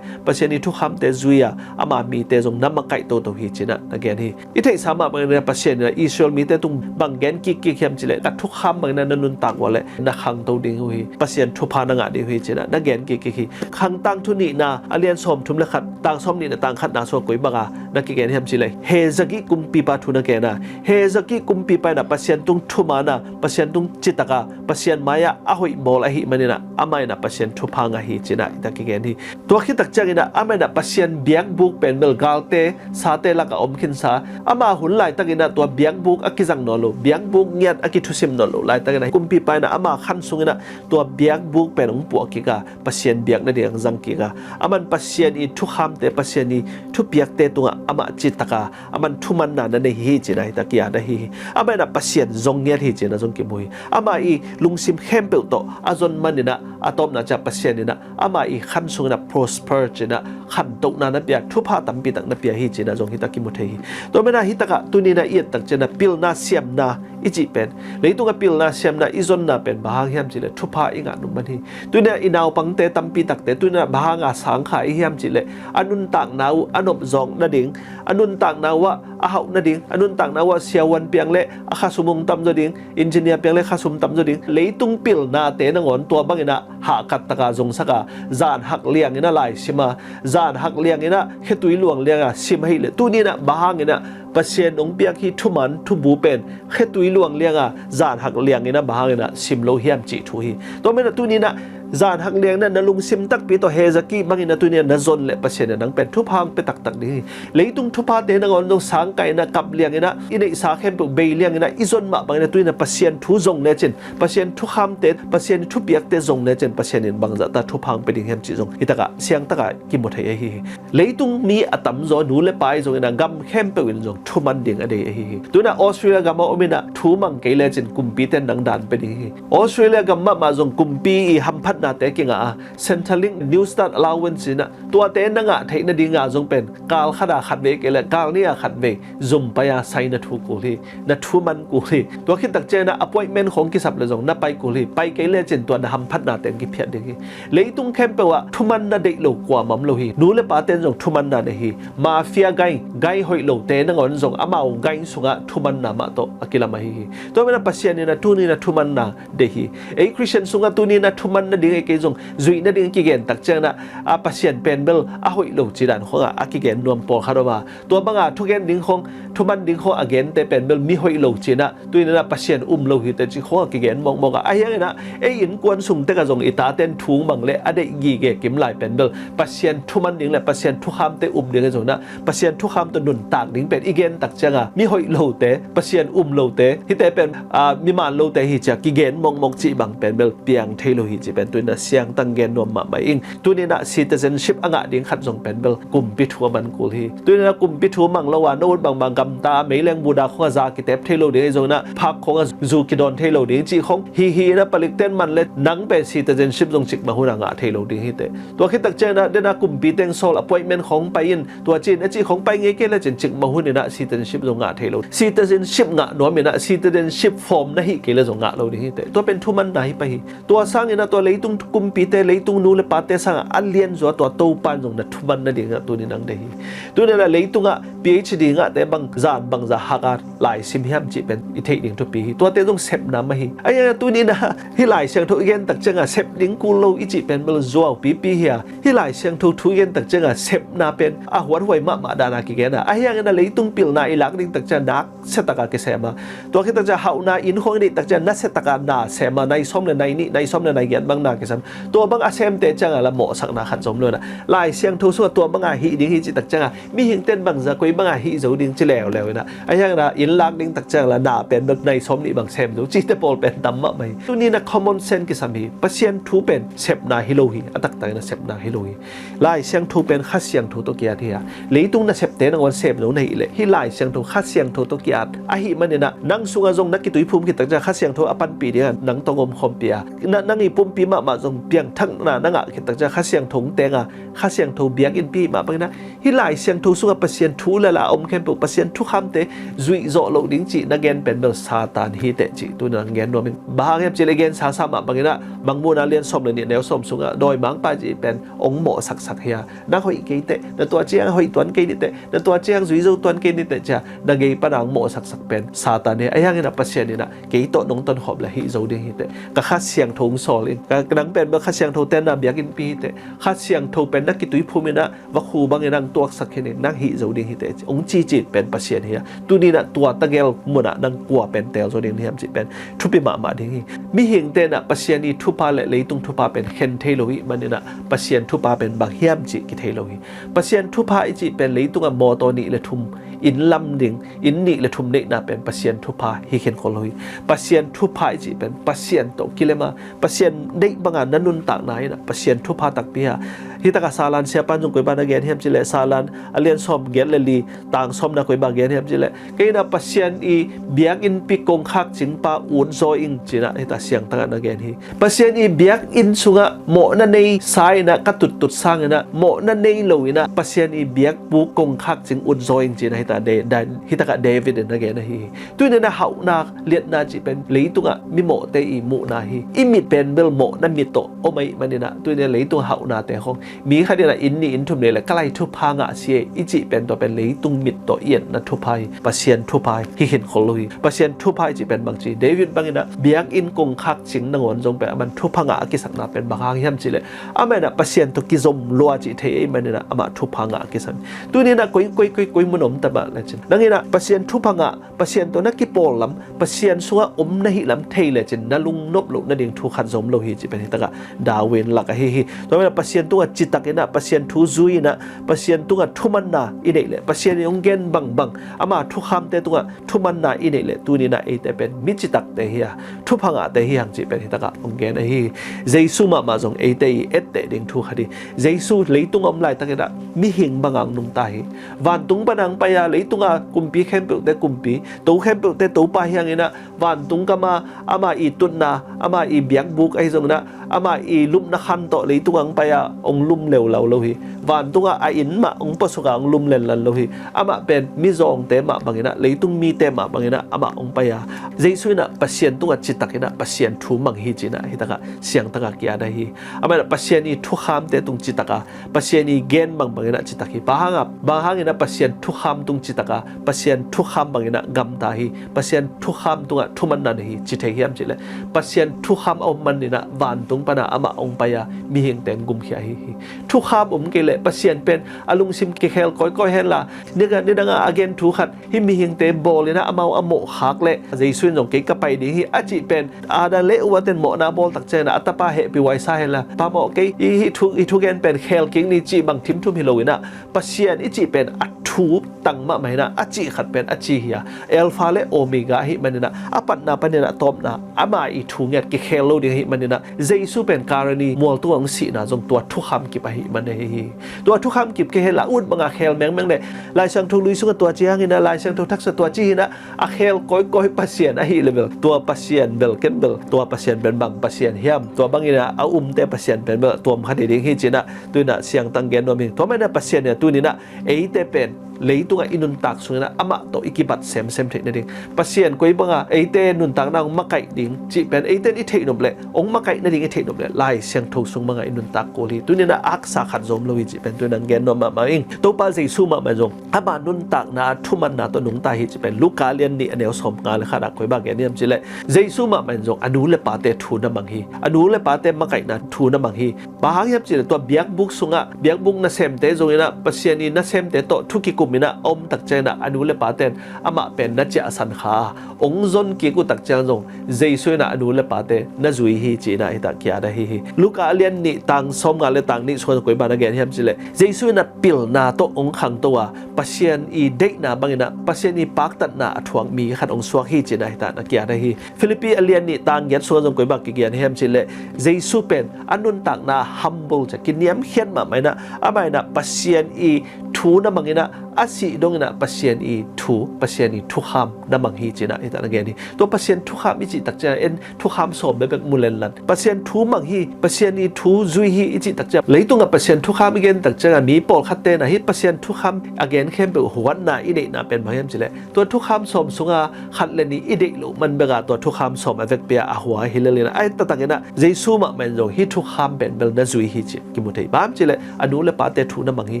Pasian i thukhamte zui a, ama mite zong na makaih toto hi cina na gen hi. I theihsa mah bangin a Pasian in a Israel mite tung bang gen kikkik hiam cileh, ka thukham bangin a na nuntak ua leh na khangto ding uh hi, Pasian thupha na ngah ding uh hi cina na gen kikkik hi. Khang tangthu nihna a lian sawmthum le khat, tang sawmnih na tang khatna sua koi banga na kigen hiam cileh, Hezekiah kumpipa thu na gen a, Hezekiah kumpipa in a Pasian tung thuman a, Pasian tung citak a, Pasian mai-ah a hoih bawl ahih manin a amah in a Pasian thupha ngah hi cina i tak kigen hi. Tua khit takciangin a amah in a Pasian biakbuk pen bel galte, sate lakah om khinsa, ama hun laitakin a tua biakbuk a kizang nawn lo, biakbuk ngiat a kithusim nawn lo laitakin a kumpipa in a ama khan sungin a tua biakbuk pen hong puah kik a, Pasian biak nading hong zang kik a, aman Pasian i thukhamte, Pasian i thupiakte tungah amah citak a, aman thumanna na nei hi cina hi tak i at ahi hi. Amah in a Pasian zong ngiat hi cina zong kimu hi. Ama i lungsim khempeuh tawh a zon manin a, a tawpna ciang Pasian in a ama i khan sungin a prosper cina khantohna na pia, thupha tampi tak na pia hi cina zong hi tak kimu thei hi. Tua manin a hi takah tuni in a i et takciang a pilna siamna i cih pen, leitung a pilna siamna i zonna pen bang hang hiam cileh thupha i ngah nung man hi. Tuni in a i naupangte tampi takte tuni in a bang hanga sangkha i hiam cileh, a nuntakna uh a nopzawk nading, a nuntakna uh ah a hauh nading, a nuntakna uh ah siavuan piang le a khasum hong tamzaw ding, engineer piang le khasum tamzaw ding, leitung pilnate nangawn tua bangin a hahkat taka zongsak a, zan hak liangin a laisim a, zan hak liangin a khetui luang lianga sim ahih leh, tuni in a bang hangin a Pasian hong piak hi thuman thubu pen khetui luang lianga zan hak liangin a bang hangin a sim lo hiam cih thu hi. Tua manin a tuni in a zan hak liangin a na lungsim takpi tawh Hezekiah bangin a tuni in a na zon leh Pasian in a nang pen thupha hong pia taktak ding hi. Leitung thuphate nangawn zong sangkah in a kap liangin a i neihsa khempeuh bei liangin a i zon mah bangin a tuni in a Pasian thu zong lecin, Pasian thukhamte, Pasian i thupiakte zong lecin, Pasian in bangzahta thupha hong pia ding hiam cih zong hi takah siang takah kimu thei ahi hi. Leitung mi a tamzaw nu le pa i zongin a gam khempeuh in zong thuman ding a dei ahi hi. Tuni in a Australia gam a om in a thu mang kei lecin kumpite in nang dan pia ding hi. Australia gam mahmah zong kumpi i hamphatnate kingah a, Centrelink, Newstart allowance in a tuate na ngah theih nadinga zong pen kal khat a khat vei kei le kal nih a khat vei zum pai a sai na thu kul hi, na thuman kul hi. Tua khit takciang in a appointment khawng kisap le zong na pai kul hi. Pai kei lecin tua na hamphatnate hong kiphiat ding hi. Leitung khempeuh ah thumanna deih lo kuamah om lo hi. Nu le pate in zong thumanna nei hi. Mafia gang, gang hoih lote nangawn zong amau gang sungah thumanna mah tawh a kilam ahi hi. Tua manin a Pasian in a tuni in a thumanna deih hi. Ei Christian sungah tuni in a thuman nading ei kei zong zuih nading kigen takciang in a, a Pasian pen bel a hoih lo ci dan khawngah a kigen nuam pawlkhat om a, tua banga thugen ding khawng, thuman ding khawng a gente pen bel mi hoih lo ci in a, tuni in a Pasian um lo hi teh ci khawngah kigen mawkmawk a, ahi hangin a ei innkuan sung tekah zong i tate in thu mang le a deih gige kim lai pen bel Pasian thuman ding le Pasian thukhamte um ding ahi zongin a, Pasian thukham tawh nuntak ding pen i gen takciang a, mi hoih lote, Pasian um lote, hihte pen, a, mi man lote hi ci a kigen mawkmawk cih bang pen bel piang thei lo hi cih pen Ina siangtang gen nuam mahmah ing. Tuninah citizenship a ngah ding khat zong pen bel kumpi thu a man kul hi. Tuninah kumpi thu mang lo a, no ut bangmah gamta a, meileng buda khong a za kitep thei lo ding, ei zonginah phak khong a zu kidawn thei lo ding cih khong hi hi inah, palikten man le nang pen citizenship zong cikmah hunah ngah thei lo ding hi teh. Tua khit tak cianginah dena kumpi teng sawl, appointment khong pai in, tua cin a cih khong pai ngei kei le cin cikmah huninah citizenship zong ngah thei lo. Citizenship ngah nuam inah citizenship form na hih kei le zong ngah lo ding hi teh. Tua pen thumanna hi pah hi. Tua sanginah tua leitung kumpite, leitung nu le pate sangah a lianzaw tua Topan zong na thuman nadingah tuni nang deih hi. Tuninah leitungah PhD ngahte bang zan bangza hak a laisim hiam cih pen i theih ding thupi hi. Tuate zong sepna mah hi. Ahi hangin tuninah hih Lai Siangtho i gen tak ciangah sep ding kul lo i cih pen bel zuau pipi hi a, hih Lai Siangtho thu i gen tak ciangah sepna pen a huathuai mahmah dana kigen a. Ahi hangin a leitung pilna i lak ding tak ciang nak siataka kisem a, tua khit tak ciang hauhna inn khong i neih tak ciang na siataka na sem a, nai sawm le nai nih, nai sawm le nai giat bang na kisem. Tua bang a semte ciangah la mawhsakna khat zom lo inah, Lai Siangtho sungah tua banga hih ding hi cih tak ciangah mihingten bangza koi banga hih zo ding ci leuleu inah, ahi hangin a inn lak ding tak ciang la na pen bel nai sawm nih bang sem zo cihte pawl pen tam mahmah hi. Tuninah common sense kisam hi. Pasian thu pen sepna hi lo hi. A taktak inah sepna hi lo hi. Lai Siangtho pen Kha Siangtho tawh ki-at hi a, leitung nasepte nangawn sem zo na hih leh hih Lai Siangtho Kha Siangtho tawh ki-at ahih maninah nang sungah zong na kituiphum khit tak ciang Kha Siangtho a panpih dingah nang tawh om khawmpi a, na, nang i pumpi mahmah zong piangthakna na ngah khit tak ciang Kha Siangtho hong teng a, Kha Siangtho biakinnpi mah banginah hih Lai Siangtho sungah Pasian thu le la a om khempeuh, Pasian thukhamte zuih zawh loh ding cih na gen pen bel Satan hi teh cih tuna nang gen nuam ing. Bang hang hiam cih leh i gen sasa mah banginah Mangmuhna lian sawm le nih neu sawm sungah dawimangpa cih pen hong mawhsaksak hi a, na hoih kei teh, na tua ciang hoih tuan kei ni teh, na tua ciang zui zo tuan kei ni teh cia na gei pana hong mawhsaksak pen Satan hi. Ahi hangin a Pasian inah kei tawh nong tonkhop le hih zo ding hi teh. Ka Kha Siangtho hong sawl in, ka nang pen bel Kha Siangtho tenna biakinnpi hi teh. Kha Siangtho pen na kituiphum inah vakhu bangin nang tuaksak khin in, nang hih zo ding hi teh, hong cici pen Pasian hi a. Tuninah tua tagel munah nang kua pen teel zo ding hiam cih pen thupi mahmah ding hi. Mihingte inah Pasian i thupha le leitung thupha pen khen thei lo hi maninah Pasian thupha pen bang hiam cih kithei lo hi. Pasian thupha i cih pen leitungah mawtaw nih le thum, inn lam ding, inn nih le thum neihna pen Pasian thupha hi khin khol lo hi. Pasian thupha i cih pen Pasian tawh kilem a, Pasian deih banga na nuntakna inah Pasian thupha takpi hi a. Hitakah Salan siapan zong koi bang na gen hiam cih leh, Salan a lian sawm giat le li tang sawmna koi bang gen hiam cih leh, kei inah Pasian i biakinnpi kongkhak cingpa ut zaw ing ci inah hita siangtangah na gen hi. Pasian i biakinn sungah mawhna nei sa inah ka tuttut sang inah mawhna nei lo inah Pasian i biakbuk kongkhak cing ut zaw ing ci inah hita Da-, Da-, hitakah David in na gen ahi hi. Tuninah hauhna liatna cih pen leitungah mimawhte i muhna hi. I mit pen bel mawhna mit tawh om ahih maninah tuninah leitung hauhnate khong mi khat inah inn nih inn thum nei le ka lai thupha ngah si e i cih pen tua pen leitung mit tawh i etna thupha hi. Pasian thupha hi khin khol lo hi. Pasian thupha i cih pen bang ci, David banginah biakinn kongkhak cing nangawn zong pen aman thupha ngah a kisakna pen bang hang hiam cih leh, amah inah Pasian tawh kizom lua cih thei ahih maninah amah thupha ngah a kisam. Tuninah koi, koi, koi, koi mun om ta mah lecin nang inah Pasian thupha ngah, Pasian tawh na kipawl lam, Pasian sungah om na hih lam thei lecin na lungnop loh nading thu khat zom lo hi cih pen hitakah Darwin lak ahi hi. Tua maninah Pasian tungah citak inah, Pasian thu zui inah, Pasian tungah thumanna i neih leh, Pasian i hong gen bangbang ama thukhamte tungah thumanna i neih leh, tuninah eite pen mi citakte hi a, thupha ngahte hi hang cih pen hitakah hong gen ahi hi. Jesu mahmah zong eite i etteh ding thu khat hi. Jesu leitung a om laitakinah mihing banga hong nungta hi. Vantung pana hong pai a, leitunga kumpi khempeuhte kumpi, to khempeuhte Topa hi hanginah vantung kama ama i tutna, ama i biakbuk ahi zonginah ama i lupna khan tawh leitung hong pai a hong lum leulau lo hi. Vantungah a inn mah hong puasuka hong lum lenlan lo hi. Amah pen mizawngte mah banginah, leitung mite mah banginah amah hong pai a, Jesu inah Pasian tungah citakinah Pasian thu mang hi cinah hitakah siangtangah ki-at ahi hi. Amah inah Pasian i thukhamte tung citaka, Pasian i gen bangbanginah citak hi. Bang hanga, bang hanginah Pasian thukham tung citaka Pasian thukham banginah gamta hi. Pasian thukham tungah thumanna nei hi ci thei hiam cih leh, Pasian thukham a om maninah vantung pana amah hong pai a mihingte hong gumkhia hi hi. Thukham om kei leh Pasian pen a lungsim kikhel kawikawi henla, nidanga, nidanga a gen thu khat hih mihingte bawlinah amau a mawhkhak leh Jesu in zong kei ka pai ding hi a cih pen Adam le Eva ten mawhna bawl tak cianginah a tapa hehpih huai sa henla, pa mawh kei, hih, hih thu, hih thugen pen khel kik ni cih bang thimthum hi loinah Pasian i cih pen a thu tang mahmah hinah a cih khat pen a ci hi a, Alpha le Omega ahih maninah a patna paninah a tawpna ama i thu ngiat kikhel lo ding ahih maninah Jesu Jesu pen Kalvari mual tungah hong sihna zong tua thukham kip ahih man ahi hi. Tua thukham kip kei hela ut banga khel mengmeng le Lai Siangtho lui sungah tua ci hangin ah, Lai Siangtho thaksa tua ci hi in ah, a khel kawikawi Pasian ahih leh bel, tua Pasian bel ken bel, tua Pasian pen bang Pasian hiam? Tua bangin ah a umte Pasian pen bel tuam kha ding hi ci in ah, tu in ah siangtang gen nuam hi. Tua manin ah Pasian in ah tu in ah eite pen leitungah i nuntak sungin ah amah tawh i kibat semsem theih nading, Pasian koi banga eite nuntakna hong makaih ding cih pen eite in i theih nop leh, hong makaih nading i theih nop leh Lai Siangtho sung banga i nuntak kul hi. Tu in ah aksa khat zom lo hi cih pen tu in ah gen nuam mahmah ing. Topa Jesu mahmah in zong ama nuntakna thumanna tawh nungta hi cih pen Luka lian nih a neu sawmnga le khat ah koi bang gen hiam cih leh, Jesu mahmah in zong a nu le pate thu na mang hi. A nu le pate makaihna thu na mang hi. Bang hang hiam cih leh tua biakbuk sungah biakbuk nasemte zong in ah Pasian i nasemte tawh thu kikum in ah a om tak ciangin ah a nu le pate in amah pen na ciahsan kha a, hong zon kik uh tak ciang zong Jesu in ah a nu le pate na zui hi ci in ah hita ki-at ahi hi. Luka lian nih tang sawmnga le tang nih sungah koi bang na gen hiam cih leh, Jesu in ah pilna tawh hong khangto a, Pasian i deihna bangin ah Pasian i paktatna a thuak mi khat hong suak hi ci in ah hita na ki-at ahi hi. Philippi a lian nih tang giat sungah zong koi bang kigen hiam cih leh, Jesu pen a nuntakna humble, ci a kiniamkhiat mahmah in ah, amah in ah Pasian i thu na mang in ah, a sih dongin ah Pasian i thu, Pasian i thukham na mang hi ci in ah hita na gen hi. Tua Pasian thukham i cih tak ciang en thukham sawm bekbek mu lenlan, Pasian thu mang hi, Pasian i thu zui hi i cih tak ciang, leitungah Pasian thukham i gen tak ciangah mi pawlkhatte in ah hih Pasian thukham a gen khempeuh huatna i neihna pen bang hiam cih leh, tua thukham sawm sungah khat le nih i deih loh man bek a tua thukham sawm a vekpi a a hua hi lel in ah, a taktak in ah Jesu mahmah in zong hih thukham pen bel na zui hi ci kimu thei. Bang hang hiam cih leh a nu le pate thu na mang hi,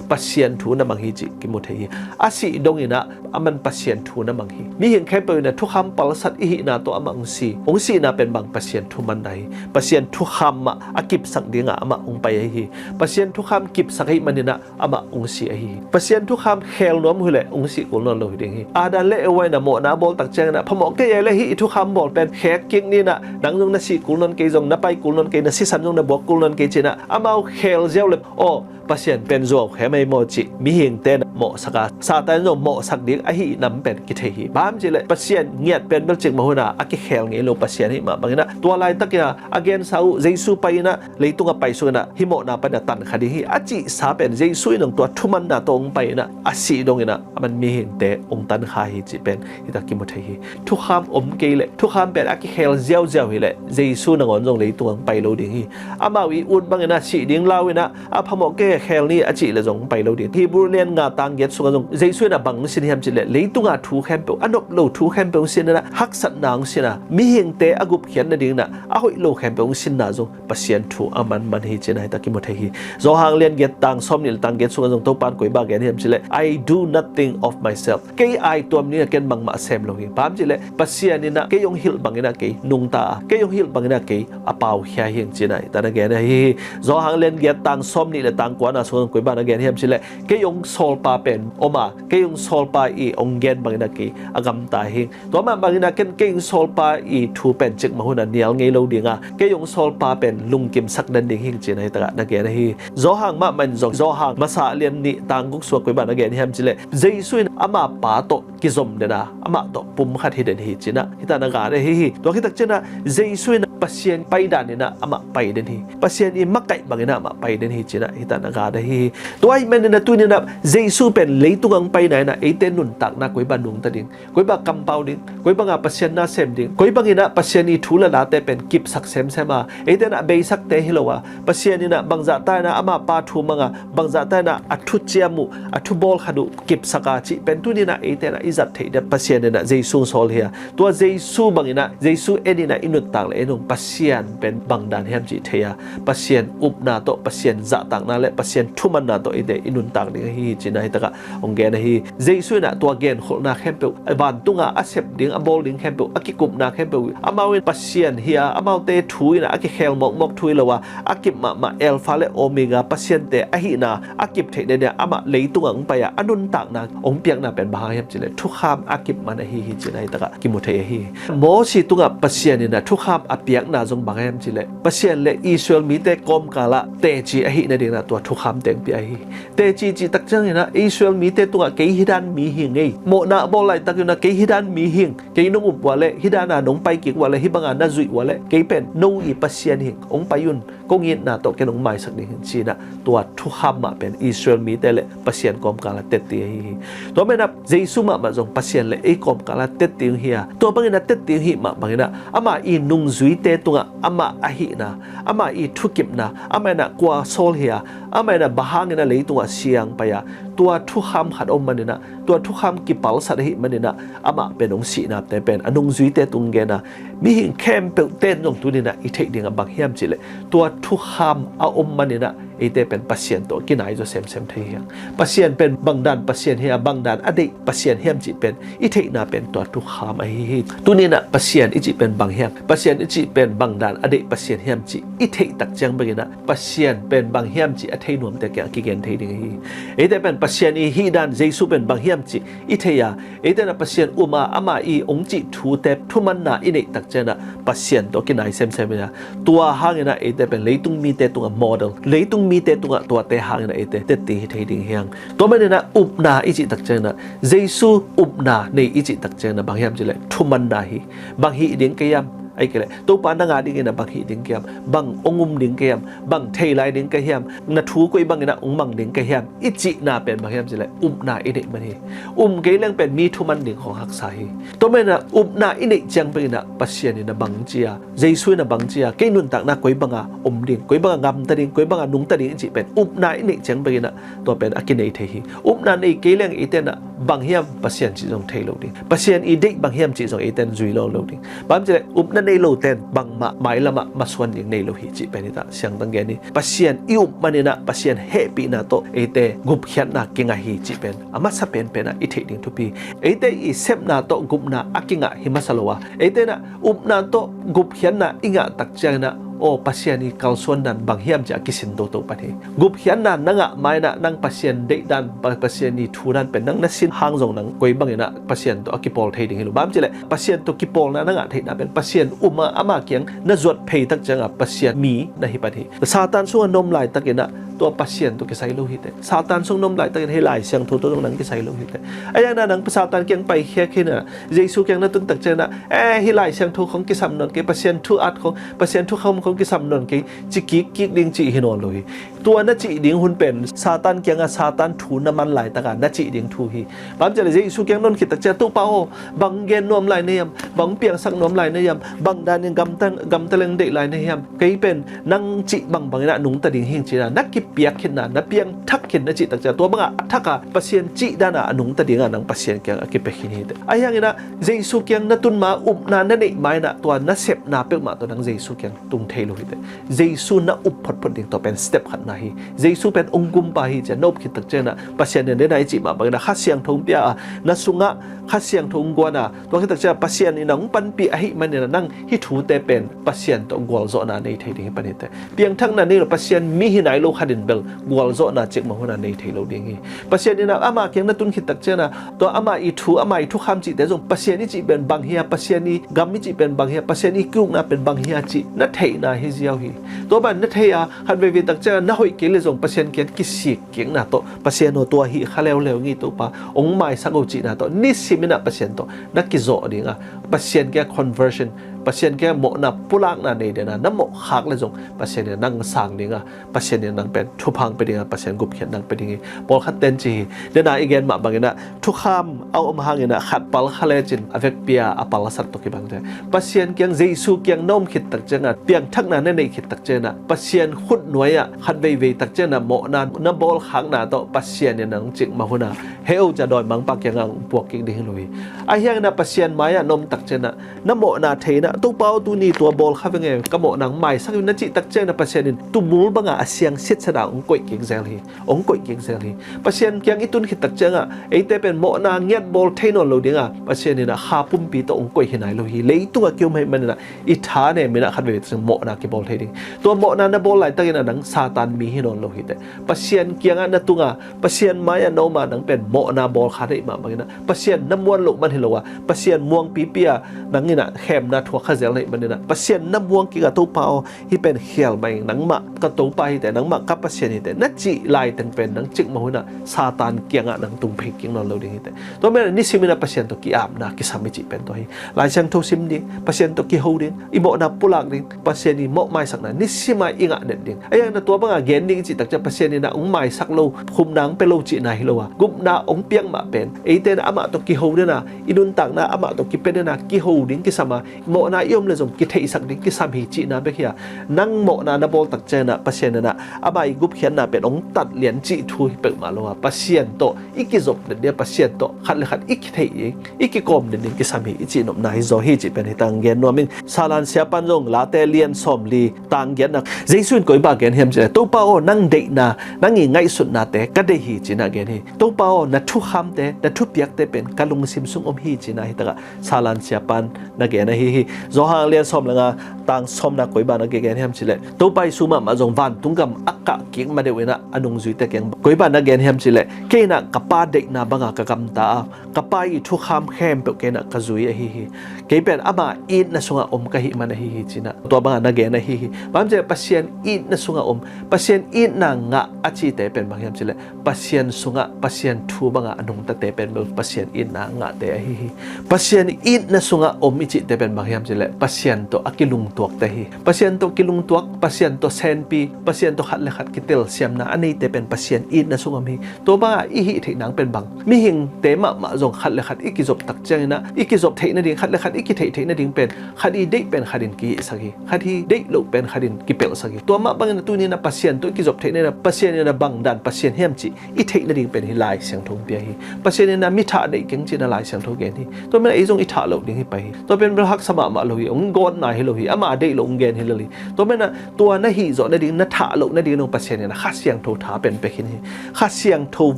Pasian thu na mang hi ci kimu thei hi. A sih dongin ah aman Pasian thu na mang hi. Mihing khempeuh in ah thukham palsat i hihna tawh amah hong si, hong sihna pen bang Pasian thumanna hi. Pasian thukham mah a kipsak dingah amah hong pai ahi hi. Pasian thukham kipsak ahih manin ah amah hong si ahi hi. Pasian thukham khel nuam uh hi leh hong sih kul nawn lo hi ding hi. Adam le Eva in ah mawhna a bawl tak ciangin ah, phamawh kei e le hih i thukham bawl pen khek kik ni in ah, nang zong na sih kul nawn kei, zong na pai kul nawn kei, na sisan zong na buak kul nawn kei ci in ah amau khel ziau le, aw, Pasian pen zuau khem ei maw cih mihingte in ah mawhsak a, Satan zong mawhsak ding ahih nam pen kithei hi. Bang hang hiam cih leh Pasian ngiat pen bel cikmah hun a a kikhel ngei lo Pasian ahih mah bangin ah, tua laitakin ah a gensa uh Jesu pai in ah leitungah pai sungin ah hih mawhna panin ah tan kha ding hi a cihsa pen Jesu in hong tua thumanna tawh hong pai in ah a sih dongin ah aman mihingte hong tan kha hi cih pen hita kimu thei hi. Thukham om kei leh, thukham pen a kikhel ziauziau hi leh Jesu nangawn zong leitungah hong pai lo ding hi. Amau i ut bangin ah sih ding lau in ah, a phamawh kei e, khel ni a cih leh zong hong pai lo ding. Hebru lian nga tang giat sungah zong Jesu in ah bang hong sin hiam cih leh, leitungah thu khempeuh, a nop lo thu khempeuh hong sin in ah, haksatna hong sin a, mihingte a gupkhiat nadingin ah a hoih lo khempeuh hong sinna zong Pasian thu a manman hi ci in ah hita kimu thei hi. Johan lian giat tang sawmnih le tang giat sungah zong Topa in koi bang gen hiam cih leh, "I do nothing of myself." Kei aituam ni a ken bangmah sem lo hi. Bang hang hiam cih leh Pasian in ah kei hong hilh bangin ah kei nungta a, kei hong hilh bangin ah kei a paukhia hi ing ci in ah hita na gen ahi hi. Johan lian giat tang sawmnih le tang kua na sungah zong koi bang na gen hiam cih leh, "Kei hong sawlpa pen om a, kei hong sawlpa i hong gen bangin ah kei a gamta hi ing. Tua mah bangin ah ken kei hong sawlpa i thu pen cikmah hun a nial ngei lo ding a, kei hong sawlpa pen lungkimsak den ding hi ing," ci in ah hita na gen ahi hi. Johan mahmah in zong, Johan masa lian nih tang guk sungah koi bang na gen hiam cih leh, Jesu in ama Pa tawh kizom den a, amah tawh pum khat hi den hi ci in ah hita na gen ahi hi. Tua khit tak ciangin ah Jesu in Pasian pai dan in ah amah pai den hi. Pasian i makaih bangin ah amah pai den hi ci in ah hita na gen ahi hi. Tua ahih manin ah tuni in ah Jesu pen leitungah hong paina in ah eite nuntakna koi bang nungta ding, koi bang kampau ding, koi banga Pasian na sem ding, koi bangin ah Pasian i thu le late pen kipsak semsem a, eite in ah beisakte hi lo a, Pasian in ah bangzahta in ah ama Pa thu mang a, bangzahta in ah a thuciam uh, a thubawl khat uh kipsak a cih pen tuni in ah eite in ah i zat theih ding Pasian in ah Jesu hong sawl hi a, tua Jesu bangin ah, Jesu en in ah i nuntak leh en ung, Pasian pen bang dan hiam cih thei a, Pasian upna tawh, Pasian zahtakna le Pasian thumanna tawh eite i nuntak ding ahi hi ci in ah hita hong gen ahi hi. Jesu in ah tua genkholhna khempeuh, vantunga a sep ding, a bawl ding khempeuh, a kikupna khempeuh, amau in Pasian hi a, amaute thu in ah a kikhel mawkmawk thu hi lo a, a kip mahmah Alpha le Omega, Pasiante ahihna a kip theih nadingin ah amah leitungah hong pai a, a nuntakna hong piakna pen bang hang hiam cih leh thukham a kip man ahi hi cih na hi takah kimu thei ahi hi. Mosi tungah Pasian in a thukham a piakna zong bang hiam cih leh Pasian le Israel mite kawmkal ah teci ahih nading in a tua thukham teng pia ahi hi. Teci cih tak ciangin a Israel mite tungah kei hi dan mi hi ing ei, mawhna a bawl laitak in a kei hi dan mi hi ing, kei nong up uh leh hi dan a nong pai kik uh leh hi bang a na zuih uh leh kei pen no i Pasian hi ing, hong pai un, kong itna tawh ken hong maisak ding hi ing ci in a tua thukham mah pen Israel mite le Pasian kawmkal ah tetti ahi hi. Tua manin a Jesu mahmah zong Pasian le ei kawmkal ah tetti hi a, tua bangin a tetti hi mah bangin a amah i nungzuite tungah amah ahihna, amah i thukipna, amah in a kua sawl hi a, amah in a bang hangin a leitungah siang pai a, tua thukham khat om manin a, tua thukham kipalsat ahih manin a amah pen hong sihnate pen a nungzuite tung gen a, mihing khempeuh ten zong tuni in a i theih ding a bang hiam cih leh tua thukham a om manin a eite pen Pasian tawh kinai zaw semsem thei hi hang. Pasian pen bangdan Pasian hi a, bangdan a deih Pasian hiam cih pen i theihna pen tua thukham ahi hi. Tuni in a Pasian i cih pen bang hiam, Pasian i cih pen bangdan a deih Pasian hiam cih i theih tak ciang bek in a Pasian pen bang hiam cih a thei nuamte kiang a kigen thei ding ahi hi. Eite pen Pasian i hih dan, Jesu pen bang hiam cih i thei a, eite in a Pasian um a, amah i hong cih thute thumanna i neih tak ciang in a Pasian tawh kinai semsem hi a, tua hangin a eite pen leitung mite tungah model, leitung mite tungah tuate hangin a eite tetti hi thei ding hi hang. Tua manin a upna i cih tak ciang in a Jesu upna nei i cih tak ciang in a bang hiam cih leh thumanna hi. Bang hih ding ka hiam, ahih kei leh Topa na ngah dingin a bang hih ding ka hiam, bang hong um ding ka hiam, bang thei lai ding ka hiam, na thu koi bangin a hong mang ding ka hiam i cihna pen bang hiam cih leh upna i neih man hi. Um kei leng pen mi thuman ding khawng haksa hi. Tua manin a upna i neih ciang bek in a Pasian in a bang ci a, Jesu in a bang ci a, kei nuntakna koi bang a om ding, koi bang a gamta ding, koi bang a nungta ding i cih pen upna i neih ciang bek in a tua pen a kinei thei hi. Upna nei kei leng eite in a bang hiam Pasian cih zong thei lo ding, Pasian i deih bang hiam cih zong eite in zui lo lo ding. Bang hiam cih leh upna nei lote in bangmah mailam ah masuan ding nei lo hi cih pen hi ta, siangtang gen hi. Pasian i up manin a Pasian hehpihna tawh eite gupkhiatna kingah hi cih pen a masa penpen a i theih ding thupi. Eite i sepna tawh gupna a kingah hi masa lo a, eite in a upna tawh gupkhiatna i ngah tak ciang in a, aw, Pasian i kalsuan dan bang hiam cih a kisin toto pan hi. Gupkhiatna na ngah ma in a nang Pasian deih dan, Pa- Pasian i thu dan pen nang na sin hang zong nang koi bangin a Pasian tawh a kipawl thei ding hi lo. Bang hiam cih leh Pasian tawh kipawlna na ngah theihna pen Pasian um a, ama kiang na zuat phei tak ciang a Pasian mi na hi pan hi. Satan sungah na om laitak in a tua Pasian tawh kisai lo hi teh. Satan sung na om laitak in hih Lai Siangtho tawh zong nang kisai lo hi teh. Ahi hangin a nang Satan kiang paikhia khin a, Jesu kiang na tun tak ciang in a, eh, hih Lai Siangtho khawng kisam nawn kei, Pasian thu at khawng, Pasian thukham khawng kisam nawn kei ci kikkik ding cih hi nawn lo hi. Tua na cih ding hun pen Satan kiangah Satan thu na man laitak a na cih ding thu hi. Bang hiam cih leh Jesu kiang na tun khit tak ciang, Topa aw, bang gen nuam lai na hiam, bang piangsak nuam lai na hiam, bang dan in gamta, gamta leng deih lai na hiam, kei pen nang cih bangbang in a nungta ding hi ing ci in a na kipiak khin a, na piangthak khin na cih tak ciang, tua bang a a thak a Pasian cih dan a a nungta ding a nang Pasian kiang a kipia khin hi teh. Ahi hangin a Jesu kiang na tun ma, upna na neih ma in a tua na sepna peuhmah tawh nang Jesu kiang tung thei lo hi teh. Jesu na up photphot ding tua pen step khatna hi. Jesu pen hong gumpa hi ci a na up khit tak ciang in a Pasian in a, den a i cih mah bangin a Kha Siangtho hong pia a, na sungah Kha Siangtho hong guan a, tua khit tak ciang Pasian in a hong panpih ahih manin a nang hih thute pen Pasian tawh gualzawhna nei thei ding hi pan hi teh. Piangthakna nei lo, Pasian mi hi nai lo khat in bel gualzawhna cikmah hun a nei thei lo ding hi. Pasian in a ama kiang na tun khit tak ciang in a tua ama i thu, ama i thukham cihte zong Pasian i cih pen bang hia, Pasian i gam i cih pen bang hia, Pasian i kiukna pen bang hia cih na theihna hi ziau hi. Tua bang na thei a, khat veivei tak ciang a na hoih kei leh zong Pasian kiang kisik kikna tawh, Pasian aw, tua hi kha leuleu ing ei, Topa hong maisak o cihna tawh nisim in a Pasian tawh na kizawh ding a, Pasian kiang conversion, Pasian kiang mawhna pulakna nei den a na mawh khak leh zong Pasian in a nang sang ding a, Pasian in a nang pen thupha hong pia ding a, Pasian gupkhiatna hong pia ding hi. Pawlkhat ten ci hi. Den a i gen mah bangin a thukham a om hangin a khat pal kha lecin a vekpi a a palsat tawh kibang teh. Pasian kiang, Jesu kiang na om khit tak ciang a, piangthakna na neih khit tak ciang a, Pasian khut nuai ah khat veivei tak ciang a mawhna na bawl khakna tawh Pasian in a nang cikmah hun a, he o ci a dawimangpa kiangah hong puak kik ding hi lo hi. Ahi hangin a Pasian mai ah na om tak ciang a, na mawhna thei in a, Topa aw, tuni tua bawl kha veng e, ka mawhna hong maisak in na cih tak ciangin ah Pasian in tumul banga a siang siatsatin hong koih kik zel hi. Hong koih kik zel hi. Pasian kiang i tun khit tak ciangah eite pen mawhna ngiat bawl thei nawn lo ding a, Pasian in ah kha pumpi tawh hong koih hi nai lo hi. Leitungah ki-om ahih manin ah i tha ne minah khat veve tak ciang mawhna kibawl thei ding. Tua mawhna na bawl laitakin ah nang Satan mi hi nawn lo hi teh. Pasian kiangah na tung a, Pasian mai-ah na om a, nang pen mawhna bawl kha neih mah bangin ah Pasian na muan loh man hi lo a, Pasian muang pipi a nang in ah khemna thuak kha zel neih manin ah Pasian na muang kik a, Topa aw, hih pen khial mah ing, nangmah ka Topa hi teh, nangmah ka Pasian hi teh na cih laiteng pen nang cikmah hun ah Satan kiangah nang tung phei kik nawn lo ding hi teh. Tua manin ah nisimin ah Pasian tawh ki-apna kisam i cih pen tua hi. Lai Siangtho sim ding, Pasian tawh kiho ding, i mawhna pulak ding, Pasian i mawh maisakna nisim a i ngah den ding. A hiang na tua banga gen ding i cih tak ciang Pasian in ah hong maisak lo, khupna hong pia lo cihna hi lo a, gupna hong piak mah pen eite in ah amah tawh kiho den a, i nuntakna amah tawh kipia den a, kiho ding kisam a, mawhna i om le zong kitheihsak ding kisam hi cihna bek hi a, nang mawhna na bawl tak ciangin ah Pasian in ah amah i gupkhiatna pen hong tat lian cih thu hi peuhmah lo a, Pasian tawh i kizop den ding a, Pasian tawh khat le khat i kitheih ding, i kikawm den ding kisam hi i cihnopna hi zaw hi cih pen hi tang gen nuam ing. Salan siapan zong Late lian sawmli tang giatna, Jesu in koi bang gen hiam cih leh, Topa aw, nang deihna, nang i ngaihsutnate ka deih hi ci-in ah gen hi. Topa aw, na thukhamte, na thupiakte pen ka lungsim sung om hi ci-in ah hi takah Salan siapan na gen ahi hi. Johan lian sawm le nga tang sawmna koi bang na gen hiam cih leh, Topa Jesu mahmah zong vantung gam a kah kik ma deuh in ah a nungzuite kiang koi bang na gen hiam cih leh, kei in ah ka Pa deihna banga ka gamta a, ka Pa i thukham khempeuh kei in ah ka zui ahi hi. Kei pen ama itna sungah om ka hih man ahi hi ci-in ah tua banga na gen ahi hi. Bang hiam cih leh Pasian itna sungah om, Pasian itna ngah a cihte pen bang hiam cih leh Pasian sungah Pasian thu banga a nungtate pen bel Pasian itna ngahte ahi hi. Pasian itna sungah om i cihte pen bang hiam cih leh Pasian tawh a kilungtuakte hi. Pasian tawh kilungtuak, Pasian tawh senpi, Pasian tawh khat le khat kitelsiamna a neite pen Pasian itna sungah om hi. Tua banga i hih theih nang pen bang, mihingte mahmah zong khat le khat i kizop tak ciangin ah i kizop theih nading, khat le khat i kitheih theih nading pen khat i deih pen khat in kihihsak hi, khat i deih loh pen khat in kipelhsak hi. Tua mah bangin ah tuni-in ah Pasian tawh i kizop theih nading ah Pasian in ah bang dan Pasian hiam cih i theih nading pen hih Lai Siangtho hong pia hi. Pasian in ah mi thah deih keng ci-in ah Lai Siangtho gen hi. Tua manin ah ei zong i thah loh ding hi pah hi. Tua pen bel haksa mahmah lo hi, hong gawtna hi lo hi, ama deih loh hong gen hi lel hi. Tua manin ah tua na hih zawh nading, na thah loh nading dong Pasian in ah Kha Siangtho tha pen pia khin hi. Kha Siangtho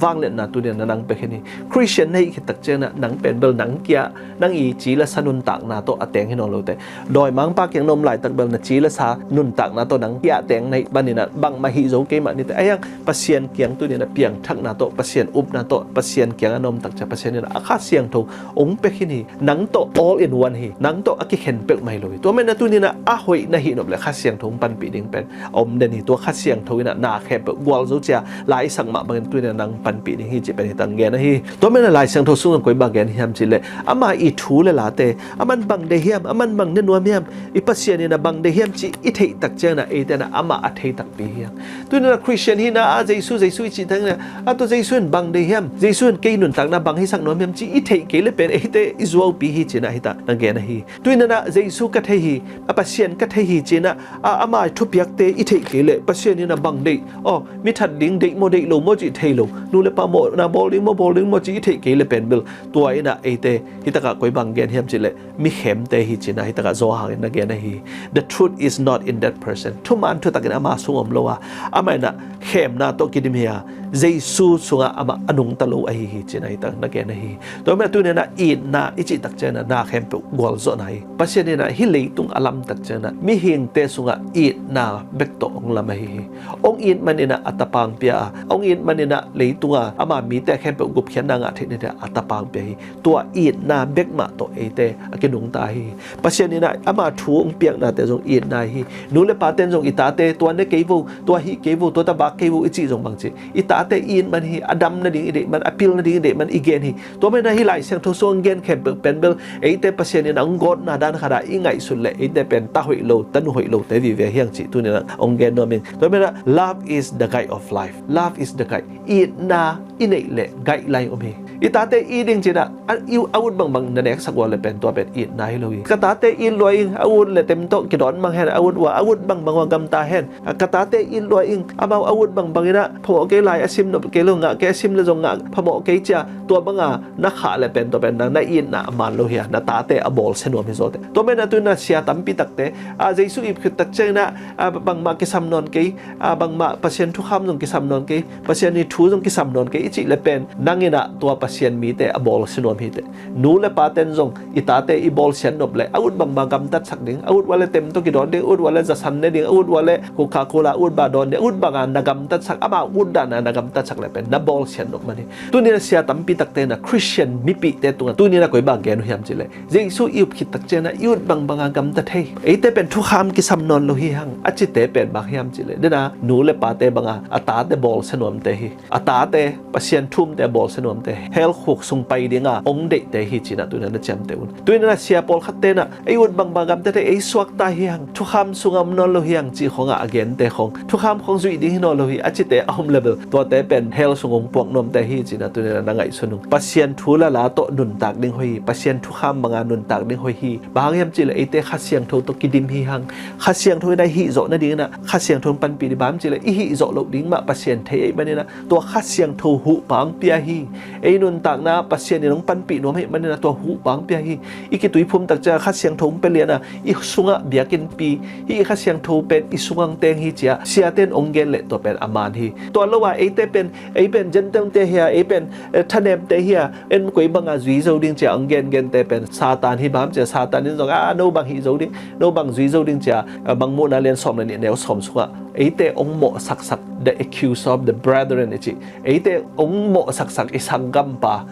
vangliatna tuni-in ah nang pia khin hi. Khristian na hih khit tak ciangin ah nang pen bel nang kia, nang i ci le sa nuntakna tawh a teng hi nawn lo teh. Dawimangpa kiang na om laitak bel na ci le sa nuntakna tawh nang kia a teng na hih manin ah bangmah hih zo kei mah ni teh. A hiang Pasian kiang tuni-in ah piangthakna tawh, Pasian upna tawh, Pasian kiangah na om tak ciang Pasian in ah a Kha Siangtho hong pia khin hi. Nang tawh all in one hi. Nang tawh a kikhen peuhmah hi lo hi. Tua manin ah tuni-in ah a hoih na hih nop leh Kha Siangtho hong panpih ding pen a om den hi. Tua Kha Siangtho in ah na khempeuh gualzo cia laisak mah bangin tuni-in ah nang panpih ding hi cih pen hi tang gen ahi hi. Tua manin ah Lai Siangtho sungah koi bang gen hiam cih leh, ama i thu le late, aman bang deih hiam, aman bang ne nuam hiam, i Pasian in ah bang deih hiam cih i theih tak ciangin ah eite in ah amah a thei takpi hi hang. Tuni-in ah Khristian hihna ah Jesu, Jesu i cih tak ciangin ah, a tua Jesu in bang deih hiam, Jesu in kei nuntakna bang hisak nuam hiam cih i theih kei le pen eite i zuaupi hi ci-in ah hi ta na gen ahi hi. Tuni-in ah Jesu ka thei hi, a Pasian ka thei hi ci-in ah, a, ama thupiakte i theih kei leh Pasian in ah bang deih, aw, mi that ding deih maw, deih lo maw cih thei lo, nu le pa mawhna bawl ding maw, bawl ding maw cih i theih kei le pen bel tua in ah eite hi takah koi bang gen hiam cih leh mi khemte hi ci-in ah hi takah Johan in na gen ahi hi. The truth is not in that person. Thuman thutakin ama sung om lo a, amah in ah khemna tawh kidim hi a, Jesu sungah amah a nungta lo ahi hi ci-in ah hi tak na gen ahi hi. Tua manin ah tuni-in ah itna i cih tak ciangin ah na khempeuh gualzawhna hi. Pasian in ah hih leitung a lam tak ciangin ah mihingte sungah itna bek tawh hong lam ahi hi. Hong it manin ah a tapa hong pia a, hong it manin ah leitungah ama mite khempeuh gupkhiatna ngah theih nading a tapa hong pia hi. Tua itna bek mah tawh eite a kinungta ahi hi. Pasian in ah ama thu hong piaknate zong itna hi. Nu le pate in zong i tate tua ne kei vo, tua hih kei vo, tua tawh vak kei vo i cih zong bangci, i tate i it man hi, a dam nading i deih man, a pil nading i deih man i gen hi. Tua manin ah hih Lai Siangtho sungah hong gen khempeuh pen bel eite Pasian in ah hong gawtna dan khat ah i ngaihsut leh eite pen ta hoih lo, ta nu hoih lote vive hi hang cih tuni-in ah hong gen nuam ing. Tua manin ah love is the guide of life. Love is the guide. Itna i neih leh guideline om hi. I tate it ding cinah a, i, a ut bangbang na neksak ua le pen tua pen itna hi lo hi. Ka tate it lua ing, a ut le tem tawh kidawn mang hen, a ut ua a ut bangbang ua gamta hen. Ka tate it lua ing, amau a ut bangbang inah phamawh kei lai a sim nop kei lo, ngah kei a sim le zong ngah phamawh kei cia, tua banga na khah le pen tua pen nang na itna a man lo hi a, na tate a bawlsia nuam hi zawte. Tua mena tu inah sia tampi takte a, Jesu ip khit tak cianginah a, bangmah kisam nawn kei, a, bangmah Pasian thukham zong kisam nawn kei, Pasian i thu zong kisam nawn kei i cih le pen nang inah tua Pasian mite a bawlsia nuam hi teh. Nu le paten zong i tate i bawlsiat nop le a ut bangmah gamtatsak ding, a ut ua le tem tawh kidawn ding, a ut ua le zasan ne ding, a ut ua le Coca-Cola a ut bah dawn ding, a ut banga na gamtatsak, amau ut dana na gamtatsak le pen na bawlsiat nop man hi. Tuni na sia tampi takte na Christian mipihte tungah tuni na koi bang gen uh hiam cih le, Jesu i up khit tak cianah i ut bangbanga gamta thei. Eite pen thukham kisam nawn lo hi hang a cite pen bang hiam cih le, dena nu le pate banga a tate bawlsia nuamte hi. A tate Pasian thumte a bawlsia nuamte, hell khuk sung pai dinga ong deihte hi cinah tuni na ciamteh un. Tuni na sia pawlkhat tenah ei ut bangbang gamta thei, ei suakta hi hang, thukham sungah om nawn lo hi hang cih khongah a gente khong, thukham khong zuih ding hi nawn lo hi a cite a om level, tuate pen hell sung ong puak nuamte hi cinah tuni na na ngaihsun ung. Pasian thu le la tawh nuntak ding hoih hi, Pasian thukham banga nuntak ding hoih hi. Bang hang hiam cih le eite Kha Siangtho tawh kidim hi hang. Kha Siangtho inah i hih zawh nadinginah Kha Siangtho in panpih ding, bang hiam cih le i hih zawh loh ding mah Pasian thei ahih maninah tua Kha Siangtho huhpa ong pia hi. Ei nuntakna Pasian in ong panpih nuam ahih maninah tua huhpa ong pia hi. I kituiphum tak ciang Kha Siangtho ong pia liana i sungah biakinnpi hi, i Kha Siangtho pen i sungah ong teng hi cia siaten ong gen leh tua pen a man hi. Tua lo a eite pen, ei pen Gentile-te hi a, ei pen, eh, thanemte hi a, en koi banga zui zo ding cia ong gengente pen Satan hi, bang hiam cia Satan in zong a, no bang hih zo ding, no bang zui zo ding cia, eh, Mangmuhna lian sawm le nih neu sawm sungah eite ong mawhsaksak, the accuser of the brethren i cih, eite ong mawhsaksak i sanggampa,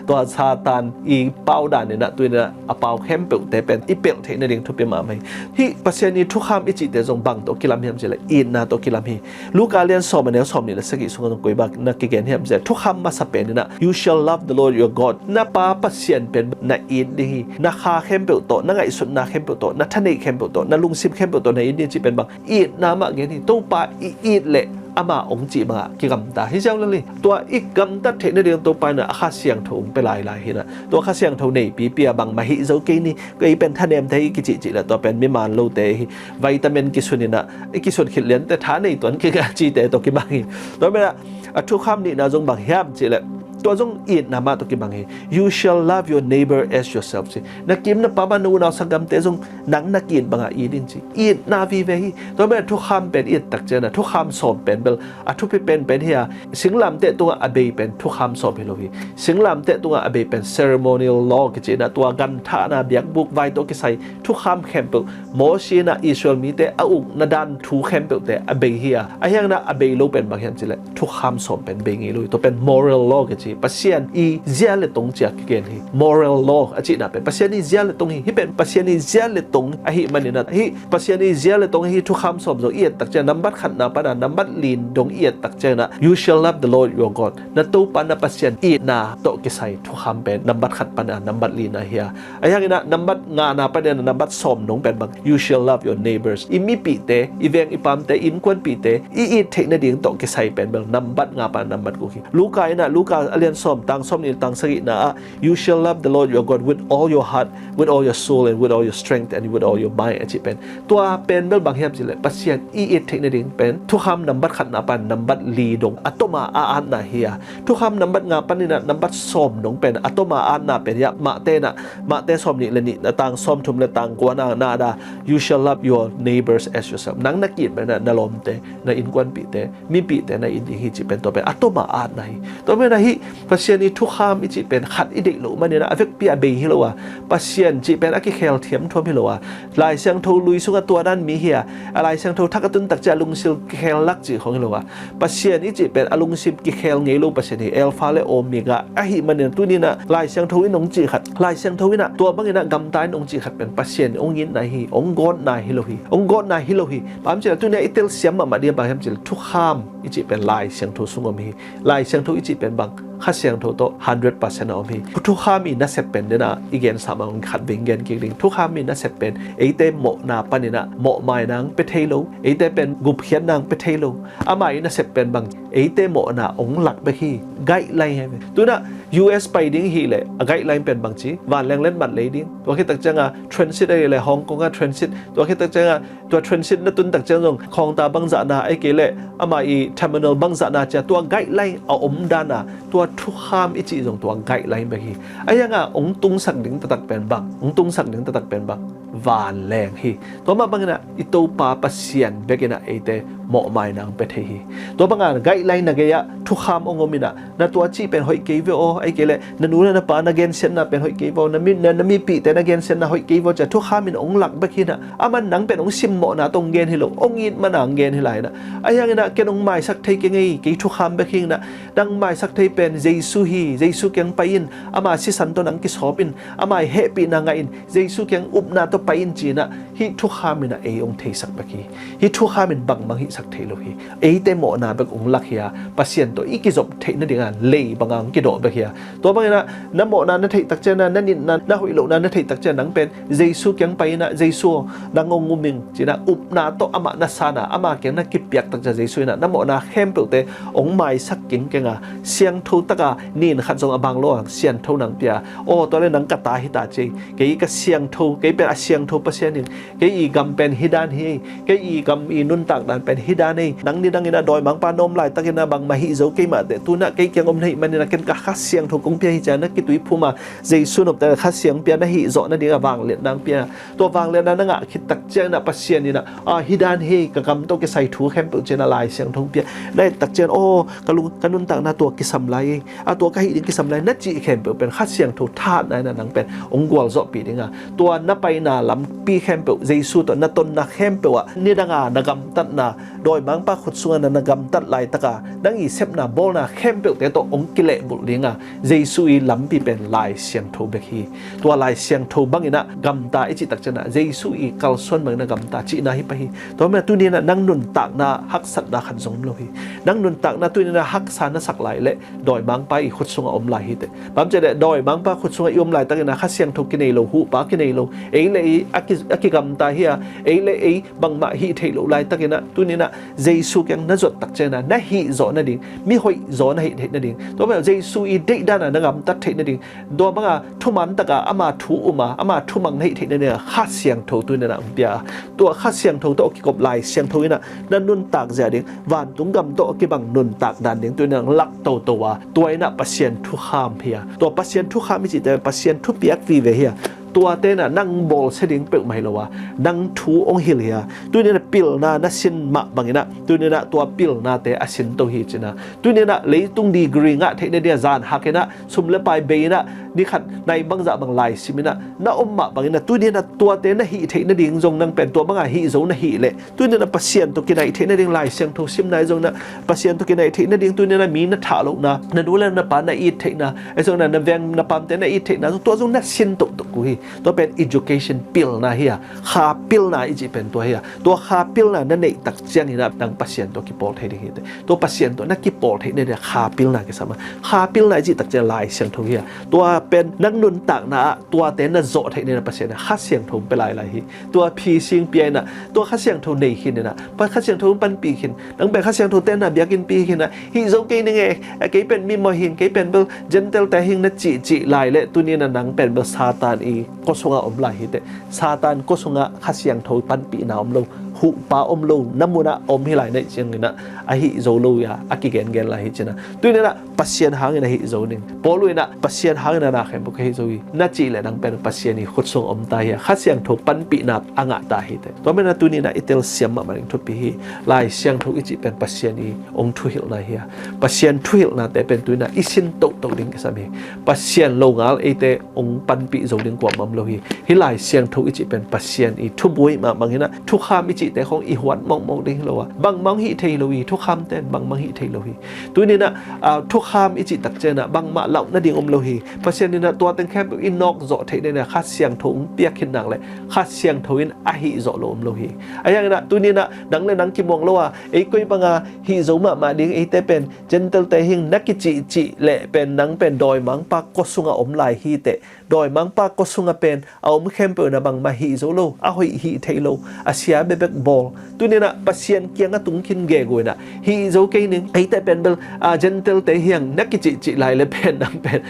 tua Satan i pau dan inah tuni na a pau khempeuhte pen i pelh theih nading thupi mahmah hi. Hih Pasian i thukham i cihte zong bang tawh kilam hiam cih le itna tawh kilam hi. Luka lian sawm a neu sawm nih le sagih sungah zong koi bang na kigen hiam cih le, thukham masa pen inah, "You shall love the Lord your God." Na Pa Pasian pen na it ding hi. Na kha khempeuh tawh, na ngaihsutna khempeuh tawh, na thaneih khempeuh tawh, na lungsim khempeuh tawh na it ding cih pen bang itna mah gen hi. Topa i it leh ama ong cih bangah kigamta hi ziau lel hi. Tua i gamtat theih nading Topa inah a Kha Siangtho ong pia lailai hi inah, tua Kha Siangtho neipipi a bangmah hih zo kei ni, kei pen thanemte hi kicihcih le tua pen mi man lote hi, vitamin kisun inah i kisun khit liante tha nei tuan kik a cite tawh kibang hi. Tua menah a thukham nihna zong bang hiam cih le, tua zong itna mah tawh kibang hi. "You shall love your neighbor as yourself," ci. Na kim na pam a, na unau sanggamte zong nang na ki-it bangah it in ci. Itna vive hi. Tua menah thukham pen i et tak cianah thukham sawm pen bel a thupi penpen hi a, singlamteh tungah a bei pen thukham sawm hi lo hi. Singlamteh tungah a bei pen ceremonial law kici inah, tua ganthahna biakbuk vai tawh kisai thukham khempeuh, Mosi inah Israel mite a ukna dan thu khempeuhte a bei hi a, ahi hanginah a bei lo pen bang hiam cih le, thukham sawm pen bei ngei lo hi. Tua pen moral law kici, Pasian i zia le tong cia kigen hi. Moral law a cihna pen Pasian i zia le tong hi. Hih pen Pasian i zia le tong ahih maninah, hih Pasian i zia le tong ahi thukham sawm zong i et tak ciang, nambat khatna pana nambat li dong i et tak cianginah, "You shall love the Lord your God." Na Topa na Pasian itna tawh kisai thukham pen nambat khat pana nambat lina hi a, ahi hanginah nambat ngana pana nambat sawm dong pen bang, "You shall love your neighbors." I mipihte, i veng i pamte, i innkuanpihte i it theih nading tawh kisai pen bel nambat nga pana nambat guk hi. Luka inah, Luka a lian sawm, tang sawm nih tang sagihna ah, "You shall love the Lord your God with all your heart, with all your soul, and with all your strength, and with all your mind," a cih pen, tua pen bel bang hiam cih le, Pasian i it theih nading pen thukham nambat khatna pan nambat li dong a toma a atna hi a, thukham nambat nga paninah nambat sawm dong pen a toma a atna pen hi a, Mahte inah, Mahte sawm nih le nih, a tang sawm thum le tang kua na, na da, "You shall love your neighbors as yourself." Nang na ki-it pen na lawmte, na innkuanpihte, mipihte na it ding hi cih pen tua pen a toma a atna hi. Tua menah hih Pasian i thukham i cih pen khat i deih loh maninah a vekpi a bei hi lo a, Pasian cih pen a kikhel thiamthuam hi lo a, Lai Siangtho lui sungah tua dan mi hi a, a Lai Siangtho thak a tun tak ciah a lungsim kikhel lak cih khong hi lo a, Pasian i cih pen a lungsim kikhel ngei lo Pasian hi, Alpha le Omega ahih maninah tuninah Lai Siangtho in ong cih khat, Lai Siangtho inah tua banginah gamta in ong cih khat pen Pasian ong itna hi, ong gawtna hi lo hi, ong gawtna hi lo hi. Bang hiam cih le, tuninah i telsiam mahmah ding bang hiam cih le, thukham i cih pen Lai Siangtho sung om hi. Lai Siangtho i cih pen bang, Kha Siangtho tawh hundred percent a om hi. Thukham i nasep pen dena i gensa mah khat veng gen kik ding. Thukham i nasep pen eite mawhna paninah mawhmaina ang pia thei lo, eite pen gupkhiatna ang pia thei lo. Ama i nasep pen bang, eite mawhna ong lak bek hi. Guideline hi ve. Tunah U S pai ding hileh a guideline pen bang ci, vanleng letmat lei ding. Tua khit tak cianga transit ahileh Hong Kong a transit. Tua khit tak cianga tua transit na tun tak ciang zong khawngta bangzahna, ei kei leh ama i terminal bangzahna cia tua guideline a om dana tua thukham i cih zong tua guideline bek hi. A hianga ong tungsak ding taktak pen bang, ong tungsak ding taktak pen bang, vanleng hi. Tua mah banginah i Topa Pasian bekinah eite mawhmaina ang pia thei hi. Tua banga guideline na gei-ah thukham ong om inah na tua cih pen hoih kei ve aw, ei kei leh na nu le na pa na gensiatna pen hoih kei ve aw, na mi, na, na mipihte na gensiatna hoih kei ve aw cia thukham in ong lak bek hinah. Aman nang pen ong simmawhna tawh ong gen hi lo, ong it mana ong gen hi lai inah. A hianginah ken ong maisak thei kei ngei, kei thukham bek hinah. Nang maisak thei pen Jesu hi, Jesu kiang pai in, ama sisan tawh nang kisawp in, ama i hehpihna ngah in, Jesu kiang upna tawh pai in cinah hih thukham inah ei ong theisak bek hi. Hih thukham in bangmah hihsak thei lo hi. Eite mawhna bek ong lak hi a, Pasian tawh i kizop theih nadinga lei banga ong kidawh bek hi a. Tua banginah na mawhna na theih tak ciana, na nitna, na hoih lohna na theih tak ciana nang pen Jesu kiang pai inah, Jesu aw, nang ong um ing cinah upna tawh amah na sana, ama kiang na kipiak tak cia Jesu inah na mawhna khempeuhte ong maisak kingkenga, siangtho taka nin khat zong a bang lo a siangtho nang pia. Aw, tua le nang ka ta hita ci ei. Kei ka siangtho, kei pen a siangtho Pasian in, kei i gam pen hi dan hi ei, kei i gam i nuntak dan pen hi dan ei. Nang nidangin a dawimangpa na om laitakin a bangmah hih zo kei mahteh, tunah kei kiang om na hih manin a ken ka Kha Siangtho kong pia hi cia na kituiphum a, Jesu nopte Kha Siang pia na hih zawh nadinga vangliatna ang pia. Tua vangliatna na ngah khit tak ciangin a Pasian inah, a, hi dan hi ei, ka gam tawh kisai thu khempeuh ciana Lai Siangtho ang pia. Na et tak cian, aw, ka lung, ka nuntakna tua kisam lai ei, a, tua ka hih ding kisam lai na cih khempeuh pen Kha Siangtho thahatna inah nang pen ong gualzawhpih dinga, tua na paina lampi khempeuh, Jesu tawh na tonna khempeuh ah nidanga na gamtatna, dawimangpa khut sunga na, na gamtat laitaka nang i sepna bawlna khempeuhte tawh ong kilehbulh dinga, Jesu i lampi pen Lai Siangtho bek hi. Tua Lai Siangtho banginah gamta i cih tak cianah Jesu i kalsuan bangin a gamta cihna hi pah hi. Tua mah tuninah nang nuntakna haksatna khat zong om lo hi. Nang nuntakna tuninah haksa na sak lai leh dawimangpa i khut sungah om lai hiteh. Bang hang hiam cih leh dawimangpa khut sungah i om laitakinah Kha Siangtho kinei lo, huhpa kinei lo, ei le ei a ki, a kigamta hi a, ei le ei bangmah hih theih loh laitakinah tuninah Jesu kiang na zuat tak cianah na hih zawh nading, mi hoih zaw na hih theih nading, tua mah Jesu i deih dana na gamtat theih nading, tua banga thuman taka ama thu um a, ama thumang na hih theih nadinga Kha Siangtho tuninah ang pia a, tua Kha Siangtho tawh kikop Lai Siangtho inah na nuntak zia ding, vantung gam tawh kibang nuntak dan ding tuninah ang lak toto a, tua inah Pasian thukham hi a. Tua Pasian thukham i cihte Pasian thupiak vive hi a. Tuate inah nang bawlsia ding peuhmah hi lo a, nang thu ong hilh hi a. Tuninah pilna na sin mah banginah tuninah tua pilnate a sinto hi cinah, tuninah leitung degree ngah theih nadinga zan hakinah, sum le pai bei inah, ni khat nai bangzah bang lai sim inah na om mah banginah tuninah tuate na hih theih nading zong nang pen tua banga hih zo na hih leh, tuninah Pasian tawh kinaih theih nading Lai Siangtho simna i zong inah Pasian tawh kinaih theih nading, tuninah mi na thah lohna, na nu le na pa na it theihna, i zong inah na veng na pamte na it theihna zong, tua zong na sin tohtoh uh hi. Tua pen education pilna hi a, kha pilna i cih pen tua hi a. Tua kha pilna na neih tak cianginah nang Pasian tawh kipawl thei ding hiteh. Tua Pasian tawh na kipawl theih nadinga kha pilna kisam a. Kha pilna i cih tak ciang Lai Siangtho hi a. Tua pen nang nuntakna ah tuate na zawh theih nadinga Pasian inah Kha Siangtho pia lailai hi. Tua phi sing pia inah, tua Kha Siangtho nei khin inah, pa Kha Siangtho panpih khin, nang pen Kha Siangtho tenna biakinnpi khin inah, hih zo kei ning e, a, kei pen mi mawh hing, kei pen bel Gentile te hing na cihcih lai leh tuninah nang pen bel Satan i kua sungah om lai hiteh. Satan kua sungah Kha Siangtho panpihna om lo, huhpa om lo, na munah om hi lai na hih cianginah a hih zo lo a, a kigengen lai hi cinah. Tuninah Pasian hangin a hih zo ning. Paul inah Pasian hangin a na khempeuh ka hih zo hi na cih leh nang pen Pasian i khut sung om ta hi a, Kha Siangtho panpihna a ngah ta hiteh. Tua mah inah tuninah i telsiam mahmah ding thupi hi. Lai Siangtho i cih pen Pasian i ong thuhilhna hi a. Pasian thuhilhnate pen tuninah i sin tohtoh ding kisam hi. Pasian longal eite ong panpih zo ding kuamah om lo hi. Hih Lai Siangtho i cih pen Pasian i thubuai mah banginah thukham i cih te khong i huat mawkmawk ding hi lo a, bangmah hong hih thei lo hi. Thukhamte in bangmah hih thei lo hi. Tuni-in ah, ah, thukham i cih tak ciangin ah bangmah lauh nading om lo hi. Pasian in ah tua teng khempeuh i nawk zawh theih nading ah Kha Siangtho hong piak khin nak leh Kha Siangtho in a hih zawh lo om lo hi. Ahi hangin ah tuni-in ah nang le nang kimuang lo a, ei koi banga hih zo mahmah ding, eite pen Gentile-te hi ing na kicihcih leh pen nang pen dawimangpa kua sungah om lai hi teh, dawimangpa kua sungah pen a om khempeuh in ah bangmah hih zo lo, a hoih hih thei lo, a sia bekbek bawl. Tuni-in ah Pasian kiangah tung khin gegu in ah hih zo kei ning, eite pen bel, ah, Gentile-te hi hang na kicihcih lai leh pen nang pen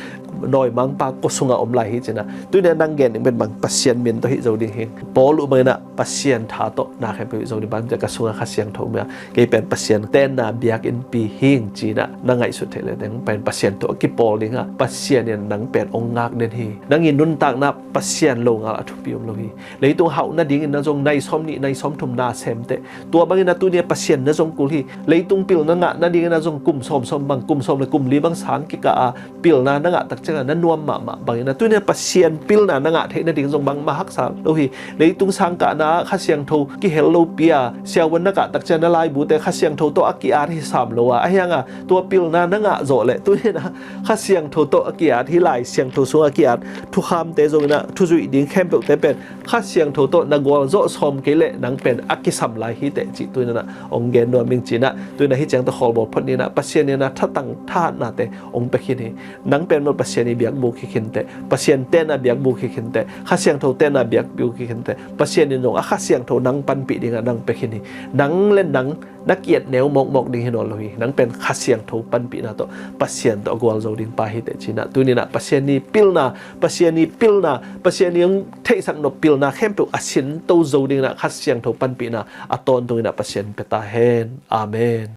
dawimangpa kua sungah om lai hi ci-in ah. Tuni-in ah nang gen ding pen bang, Pasian min tawh hih zo ding hi. Paul uh bangin ah Pasian tha tawh na khempeuh hih zo ding, bang hang hiam cih leh ka sungah Kha Siangtho om hi a, kei pen Pasian tenna biakinnpi hi ing ci-in ah na ngaihsut theih leh nang pen Pasian tawh a kipawl ding a, Pasian in nang pen hong ngak den hi. Nang i nuntakna Pasian lo ngal a thupi om lo hi. Leitung hauh nadingin ah zong nai sawmnih nai sawmthum na sem teh, tua bangin ah tuni-a Pasian na zong kul hi. Leitung pilna ngah nadingin ah zong kum sawmsawm bang, kum sawm leh kum li bang sang kikah a pilna na ngah tak ciangin na nuam mahmah bangin ah tuni-a Pasian pilna na ngah theih nading zong bangmah haksa lo hi. Leitung sangkahna ah Kha Siangtho kihel lopi a siavuan na kah tak ciangin na laibute Kha Siangtho tawh a ki-at hi sam lo a, ahi hangin ah tua pilna na ngah zawh leh tuni-in ah Kha Siangtho tawh a ki-at, hih Lai Siangtho sungah a ki-at thukhamte zongin ah thuzuih ding khempeuhte pen Kha Siangtho tawh na gualzawh sawm kei leh nang pen a kisam lai hi teh cih tuni-in ah hong gen nuam ing ci-in ah, tuni-in ah hih ciang tawh khawlbawl phot ni-in ah, Pasian in ah thatang thahatnate hong pia khin hi. Nang pen maw Pasian i biakbuk hi khin teh, Pasian tenna biakbuk hi khin teh, Kha Siangtho tenna biakbuk hi khin teh, Pasian in zong a Kha Siangtho nang panpih dingah nang pia khin hi. Nang le nang na ki-et neu mawkmawk ding hi nawn lo hi. Nang pen Kha Siangtho panpihna tawh Pasian tawh a gualzo ding pa hi teh ci-in ah, tuni-in ah Pasian i pilna, Pasian i pilna, Pasian i hong theihsak nop pilna khempeuh a sinto zo dingin ah Kha Siangtho panpihna a tawntungin ah Pasian pia ta hen. Amen.